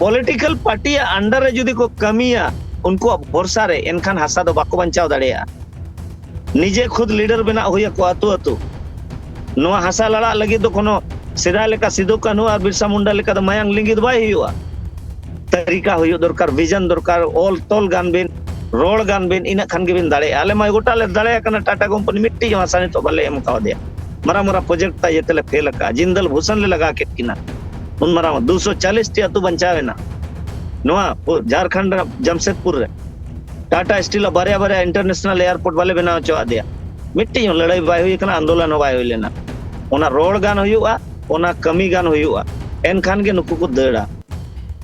ᱯᱚᱞᱤᱴᱤᱠᱟᱞ ᱯᱟᱨᱴᱤᱭᱟᱜ ᱟᱱᱰᱟᱨ ᱨᱮ ᱡᱩᱫᱤ ᱠᱚ ᱠᱟᱹᱢᱤᱭᱟ, ᱩᱱᱠᱩᱣᱟᱜ ᱵᱷᱚᱨᱥᱟ ᱨᱮ, ᱮᱱᱠᱷᱟᱱ ᱦᱟᱥᱟ ᱫᱚ ᱵᱟᱠᱚ ᱵᱟᱧᱪᱟᱣ ᱫᱟᱲᱮᱭᱟᱜᱼᱟ᱾ ᱱᱤᱡᱮ ᱠᱷᱩᱫ ᱞᱤᱰᱟᱨ ᱵᱮᱱᱟᱜ ᱦᱩᱭ ᱟᱠᱚᱣᱟ ᱟᱹᱛᱩ ᱟᱹᱛᱩ᱾ ᱱᱚᱣᱟ ᱦᱟᱥᱟ ᱞᱟᱲᱟᱜ ᱞᱟᱹᱜᱤᱫ ᱫᱚ ᱠᱳᱱᱳ ᱥᱮᱫᱟᱭ ᱞᱮᱠᱟ ᱥᱤᱫᱩ ᱠᱟᱹᱱᱦᱩ ᱟᱨ ᱵᱤᱨᱥᱟ ᱢᱩᱱᱰᱟ ᱞᱮᱠᱟ ᱫᱚ ᱢᱟᱭᱟᱝ ᱞᱤᱸᱜᱤ ᱫᱚ ᱵᱟᱭ ᱦᱩᱭᱩᱜᱼᱟ᱾ ᱛᱟᱹᱨᱤᱠᱟ ᱦᱩᱭᱩᱜ ᱫᱚᱨᱠᱟᱨ, ᱵᱷᱤᱡᱚᱱ ᱫᱚᱨᱠᱟᱨ, ᱚᱞ ᱛᱚᱞ ᱜᱟᱱ ᱵᱤᱱ, ᱨᱚᱲ ᱜᱟᱱ ᱵᱤᱱ, ᱤᱱᱟᱹᱜ ᱠᱷᱟᱱ ᱜᱮᱵᱤᱱ ᱫᱟᱲᱮᱭᱟᱜᱼᱟ᱾ ᱟᱞᱮ ᱢᱟ ᱜᱚᱴᱟ ᱞᱮ ᱫᱟᱲᱮᱭᱟᱜ ᱠᱟᱱᱟ, ᱴᱟᱴᱟ ᱠᱳᱢᱯᱟᱱᱤ ᱢᱤᱫᱴᱤᱡ ᱦᱚᱸ ᱦᱟᱥᱟ ᱱᱤᱛᱚᱜ ᱵᱟᱞᱮ ᱮᱢ ᱠᱟᱣᱫᱮᱭᱟ᱾ ᱢᱟᱨᱟᱝ ᱢᱟᱨᱟᱝ ᱯᱨᱚᱡᱮᱠᱴ ᱛᱟᱭ ᱤᱭᱟᱹ ᱛᱮᱞᱮ ᱯᱷᱮᱞ ᱟᱠᱟᱫᱼᱟ, ᱡᱤᱱᱫᱟᱞ ᱵᱷᱩᱥᱚᱱ ᱞᱮ ᱞᱟᱜᱟ ᱠᱮᱫ ᱠᱤᱱᱟ᱾ ᱩᱱ ᱢᱟᱨᱟᱝ ᱫᱩᱥᱚ ᱪᱟᱞᱤᱥ ᱴᱤ ᱟᱹᱛᱩ ᱵᱟᱧᱪᱟᱣ ᱮᱱᱟ᱾ ᱱᱚᱣᱟ ᱯᱩ-, ᱡᱷᱟᱲᱠᱷᱚᱸᱰ ᱨᱮᱱᱟᱜ ᱡᱟᱢᱥᱮᱫᱽᱯᱩᱨ ᱨᱮ ᱴᱟᱴᱟ ᱥᱴᱤᱞ ᱟᱜ ᱵᱟᱨᱭᱟ ᱵᱟᱨᱭᱟ ᱤᱱᱴᱟᱨᱱᱮᱥᱱᱟᱞ ᱮᱭᱟᱨᱯᱳᱨᱴ ᱵᱟᱞᱮ ᱵᱮᱱᱟᱣ ᱦᱚᱪᱚᱣᱟᱫ ᱫᱮᱭᱟ᱾ ᱢᱤᱫᱴᱤᱡ ᱦᱚᱸ ᱞᱟᱹᱲᱦᱟᱹᱭ ᱵᱟᱭ ᱦᱩᱭ ᱟᱠᱟᱱᱟ, ᱟᱱᱫᱳᱞᱚᱱ ᱦᱚᱸ ᱵᱟᱭ ᱦᱩᱭ ᱞᱮᱱᱟ᱾ ᱚᱱᱟ ᱨᱚᱲ ᱜᱟᱱ ᱦᱩᱭᱩᱜᱼᱟ, ᱚᱱᱟ ᱠᱟᱹᱢᱤ ᱜᱟᱱ ᱦᱩᱭᱩᱜᱼᱟ, ᱮᱱᱠᱷᱟᱱ ᱜᱮ ᱱᱩᱠᱩ ᱠᱚ ᱫᱟᱹᱲᱟ᱾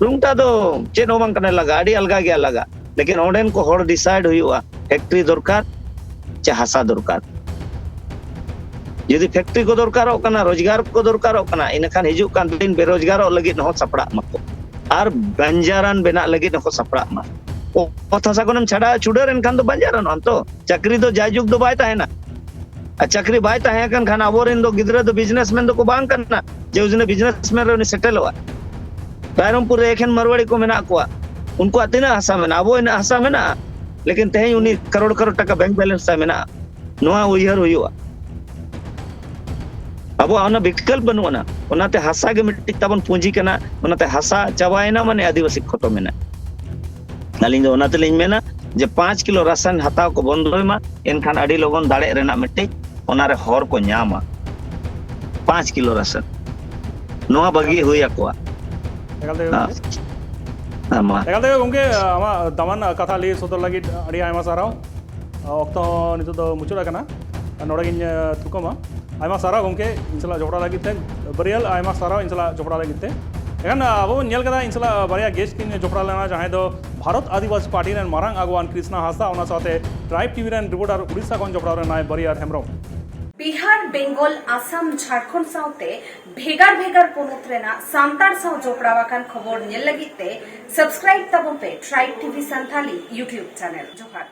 ᱨᱩᱢᱴᱟ ᱫᱚ ᱪᱮᱫ ᱦᱚᱸ ᱵᱟᱝ ᱠᱟᱱᱟ ᱞᱟᱜᱟ, ᱟᱹᱰᱤ ᱟᱞᱜᱟ ᱜᱮᱭᱟ ᱞᱟᱜᱟ᱾ ᱞᱮᱠᱤᱱ ᱚᱸᱰᱮᱱ ᱠᱚ ᱦᱚᱲ ᱰᱤᱥᱟᱭᱤᱰ ᱦᱩᱭᱩᱜᱼᱟ, ᱯᱷᱮᱠᱴᱨᱤ ᱫᱚᱨᱠᱟᱨ ᱪᱮ ᱦᱟᱥᱟ ᱫᱚᱨᱠᱟᱨ᱾ ᱡᱩᱫᱤ ᱯᱷᱮᱠᱴᱨᱤ ᱠᱚ ᱫᱚᱨᱠᱟᱨᱚᱜ ᱠᱟᱱᱟ, ᱨᱳᱡᱽᱜᱟᱨ ᱠᱚ ᱫᱚᱨᱠᱟᱨᱚᱜ ᱠᱟᱱᱟ, ᱤᱱᱟᱹᱠᱷᱟᱱ ᱦᱤᱡᱩᱜ ᱠᱟᱱ ᱫᱤᱱ ᱵᱮᱨᱳᱡᱽᱜᱟᱨᱚᱜ ᱞᱟᱹᱜᱤᱫ ᱦᱚᱸ ᱥᱟᱯᱲᱟᱜ ᱢᱟᱠᱚ ᱟᱨ ᱵᱟᱧᱡᱟᱨᱟᱱ ᱵᱮᱱᱟᱜ ᱞᱟᱹᱜᱤᱫ ᱦᱚᱸᱠᱚ ᱥᱟᱯᱲᱟᱜ ᱢᱟ᱾ ᱚᱛ ᱦᱟᱥᱟ ᱠᱷᱚᱱᱮᱢ ᱪᱷᱟᱰᱟᱣ ᱪᱷᱩᱰᱟᱹᱨ ᱮᱱᱠᱷᱟᱱ ᱫᱚ ᱵᱟᱧᱡᱟᱨᱟᱱᱚᱜ ᱟᱢ ᱛᱚ᱾ ᱪᱟᱹᱠᱨᱤ ᱫᱚ ᱡᱟᱭᱡᱩᱜᱽ ᱫᱚ ᱵᱟᱭ ᱛᱟᱦᱮᱱᱟ᱾ ᱟᱨ ᱪᱟᱹᱠᱨᱤ ᱵᱟᱭ ᱛᱟᱦᱮᱸ ᱠᱟᱱ ᱠᱷᱟᱱ ᱟᱵᱚᱨᱮᱱ ᱫᱚ ᱜᱤᱫᱽᱨᱟᱹ ᱫᱚ ᱵᱤᱡᱽᱱᱮᱥᱢᱮᱱ ᱫᱚᱠᱚ ᱵᱟᱝ ᱠᱟᱱᱟ ᱡᱮ ᱩᱱᱤ ᱵᱤᱡᱽᱱᱮᱥᱢᱮᱱ ᱨᱮ ᱩᱱᱤ ᱥᱮᱴᱮᱞᱚᱜᱼᱟ᱾ ᱨᱟᱭᱨᱚᱝᱯᱩᱨ ᱨᱮ ᱮᱠᱷᱮᱱ ᱢᱟᱨᱣᱟᱲᱤ ᱠᱚ ᱢᱮᱱᱟᱜ ᱠᱚᱣᱟ, ᱩᱱᱠᱩᱣᱟᱜ ᱛᱤᱱᱟᱹᱜ ᱦᱟᱥᱟ ᱢᱮᱱᱟᱜᱼᱟ? ᱟᱵᱚ ᱤᱱᱟᱹᱜ ᱦᱟᱥᱟ ᱢᱮᱱᱟᱜᱼᱟ, ᱞᱮᱠᱤᱱ ᱛᱮᱦᱮᱧ ᱩᱱᱤ ᱠᱟᱨᱳᱲ ᱠᱟᱨᱳᱲ ᱴᱟᱠᱟ ᱵᱮᱝᱠ ᱵᱮᱞᱮᱱᱥ ᱛᱟᱭ ᱢᱮᱱᱟᱜᱼᱟ᱾ ᱱᱚᱣᱟ ᱩᱭᱦᱟᱹᱨ ᱦᱩᱭᱩᱜᱼᱟ᱾ ᱟᱵᱚᱣᱟᱜ ᱚᱱᱟ ᱵᱤᱠᱚᱞᱯ ᱵᱟᱹᱱᱩᱜ ᱟᱱᱟ᱾ ᱚᱱᱟᱛᱮ ᱦᱟᱥᱟ ᱜᱮ ᱢᱤᱫᱴᱤᱡ ᱛᱟᱵᱚᱱ ᱯᱩᱸᱡᱤ ᱠᱟᱱᱟ᱾ ᱚᱱᱟᱛᱮ ᱦᱟᱥᱟ ᱪᱟᱵᱟᱭᱮᱱᱟ ᱢᱟᱱᱮ ᱟᱹᱫᱤᱵᱟᱹᱥᱤ ᱠᱷᱚᱛᱚᱢ ᱮᱱᱟ᱾ ᱟᱹᱞᱤᱧ ᱫᱚ ᱚᱱᱟ ᱛᱮᱞᱤᱧ ᱢᱮᱱᱟ ᱡᱮ ᱯᱟᱸᱪ ᱠᱤᱞᱳ ᱨᱟᱥᱟᱭᱱ ᱦᱟᱛᱟᱣ ᱠᱚ ᱵᱚᱱᱫᱚᱭ ᱢᱟ, ᱮᱱᱠᱷᱟᱱ ᱟᱹᱰᱤ ᱞᱚᱜᱚᱱ ᱫᱟᱲᱮᱜ ᱨᱮᱱᱟᱜ ᱢᱤᱫᱴᱤᱡ ᱚᱱᱟᱨᱮ ᱦᱚᱨ ᱠᱚ ᱧᱟᱢᱟ᱾ ᱯᱟᱸᱪ ᱠᱤᱞᱳ ᱨᱟᱥᱟᱭᱱ ᱱᱚᱣᱟ ᱵᱟᱹᱜᱤ ᱦᱩᱭ ᱟᱠᱚᱣᱟ᱾ ᱮᱠᱟᱞ ᱛᱮ ᱦᱮᱸ᱾ ᱦᱮᱸ, ᱢᱟ᱾ ᱮᱠᱟᱞ ᱛᱮᱜᱮ ᱜᱚᱢᱠᱮ, ᱟᱢᱟᱜ ᱫᱟᱢᱟᱱ ᱠᱟᱛᱷᱟ ᱞᱟᱹᱭ ᱥᱚᱫᱚᱨ ᱞᱟᱹᱜᱤᱫ ᱟᱹᱰᱤ ᱟᱭᱢᱟ ᱥᱟᱨᱦᱟᱣ᱾ ᱚᱠᱛᱚ ᱦᱚᱸ ᱱᱤᱛᱚᱜ ᱫᱚ ᱢᱩᱪᱟᱹᱫ ᱟᱠᱟᱱᱟ, ᱱᱚᱰᱮ ᱜᱤᱧ ᱛᱷᱩᱠᱟᱹᱢᱟ᱾ ᱟᱭᱢᱟ ᱥᱟᱨᱦᱟᱣ ᱜᱚᱢᱠᱮ, ᱤᱧ ᱥᱟᱞᱟᱜ ᱡᱚᱯᱲᱟᱣ ᱞᱟᱹᱜᱤᱫ ᱛᱮ᱾ ᱵᱟᱹᱨᱤᱭᱟᱹᱞ, ᱟᱭᱢᱟ ᱥᱟᱨᱦᱟᱣ ᱤᱧ ᱥᱟᱞᱟᱜ ᱡᱚᱯᱲᱟᱣ ᱞᱟᱹᱜᱤᱫ ᱛᱮ᱾ ᱮᱱᱠᱷᱟᱱ ᱟᱵᱚ ᱵᱚᱱ ᱧᱮᱞ ᱠᱮᱫᱟ, ᱤᱧ ᱥᱟᱞᱟᱜ ᱵᱟᱨᱭᱟ ᱜᱮᱥᱴ ᱠᱤᱱ ᱡᱚᱯᱲᱟᱣ ᱞᱮᱱᱟ, ᱡᱟᱦᱟᱸᱭ ᱫᱚ ᱵᱷᱟᱨᱚᱛ ᱟᱹᱫᱤᱵᱟᱹᱥᱤ ᱯᱟᱨᱴᱤ ᱨᱮᱱ ᱢᱟᱨᱟᱝ ᱟᱹᱜᱩᱣᱟᱱ ᱠᱨᱤᱥᱱᱟ ᱦᱟᱸᱥᱫᱟ, ᱚᱱᱟ ᱥᱟᱶᱛᱮ ᱴᱨᱟᱭᱤᱵᱽ ᱴᱤᱵᱷᱤ ᱨᱮᱱ ᱨᱤᱯᱳᱨᱴᱟᱨ ᱩᱲᱤᱥᱥᱟ ᱠᱷᱚᱱ ᱡᱚᱯᱲᱟᱣ ᱞᱮᱱᱟᱭ ᱵᱟᱹᱨᱤᱭᱟᱹᱞ ᱦᱮᱢᱵᱨᱚᱢ᱾ ᱵᱤᱦᱟᱨ, ᱵᱮᱝᱜᱚᱞ, ᱟᱥᱟᱢ, ᱡᱷᱟᱲᱠᱷᱚᱸᱰ ᱥᱟᱶᱛᱮ ᱵᱷᱮᱜᱟᱨ ᱵᱷᱮᱜᱟᱨ ᱯᱚᱱᱚᱛ ᱨᱮᱱᱟᱜ ᱥᱟᱱᱛᱟᱲ ᱥᱟᱶ ᱡᱚᱯᱲᱟᱣ ᱟᱠᱟᱱ ᱠᱷᱚᱵᱚᱨ ᱧᱮᱞ ᱞᱟᱹᱜᱤᱫ ᱛᱮ ᱥᱟᱵᱥᱠᱨᱟᱭᱤᱵ ᱛᱟᱵᱚᱱ ᱯᱮ tribe TV Santali YouTube channel. ᱡᱚᱦᱟᱨ᱾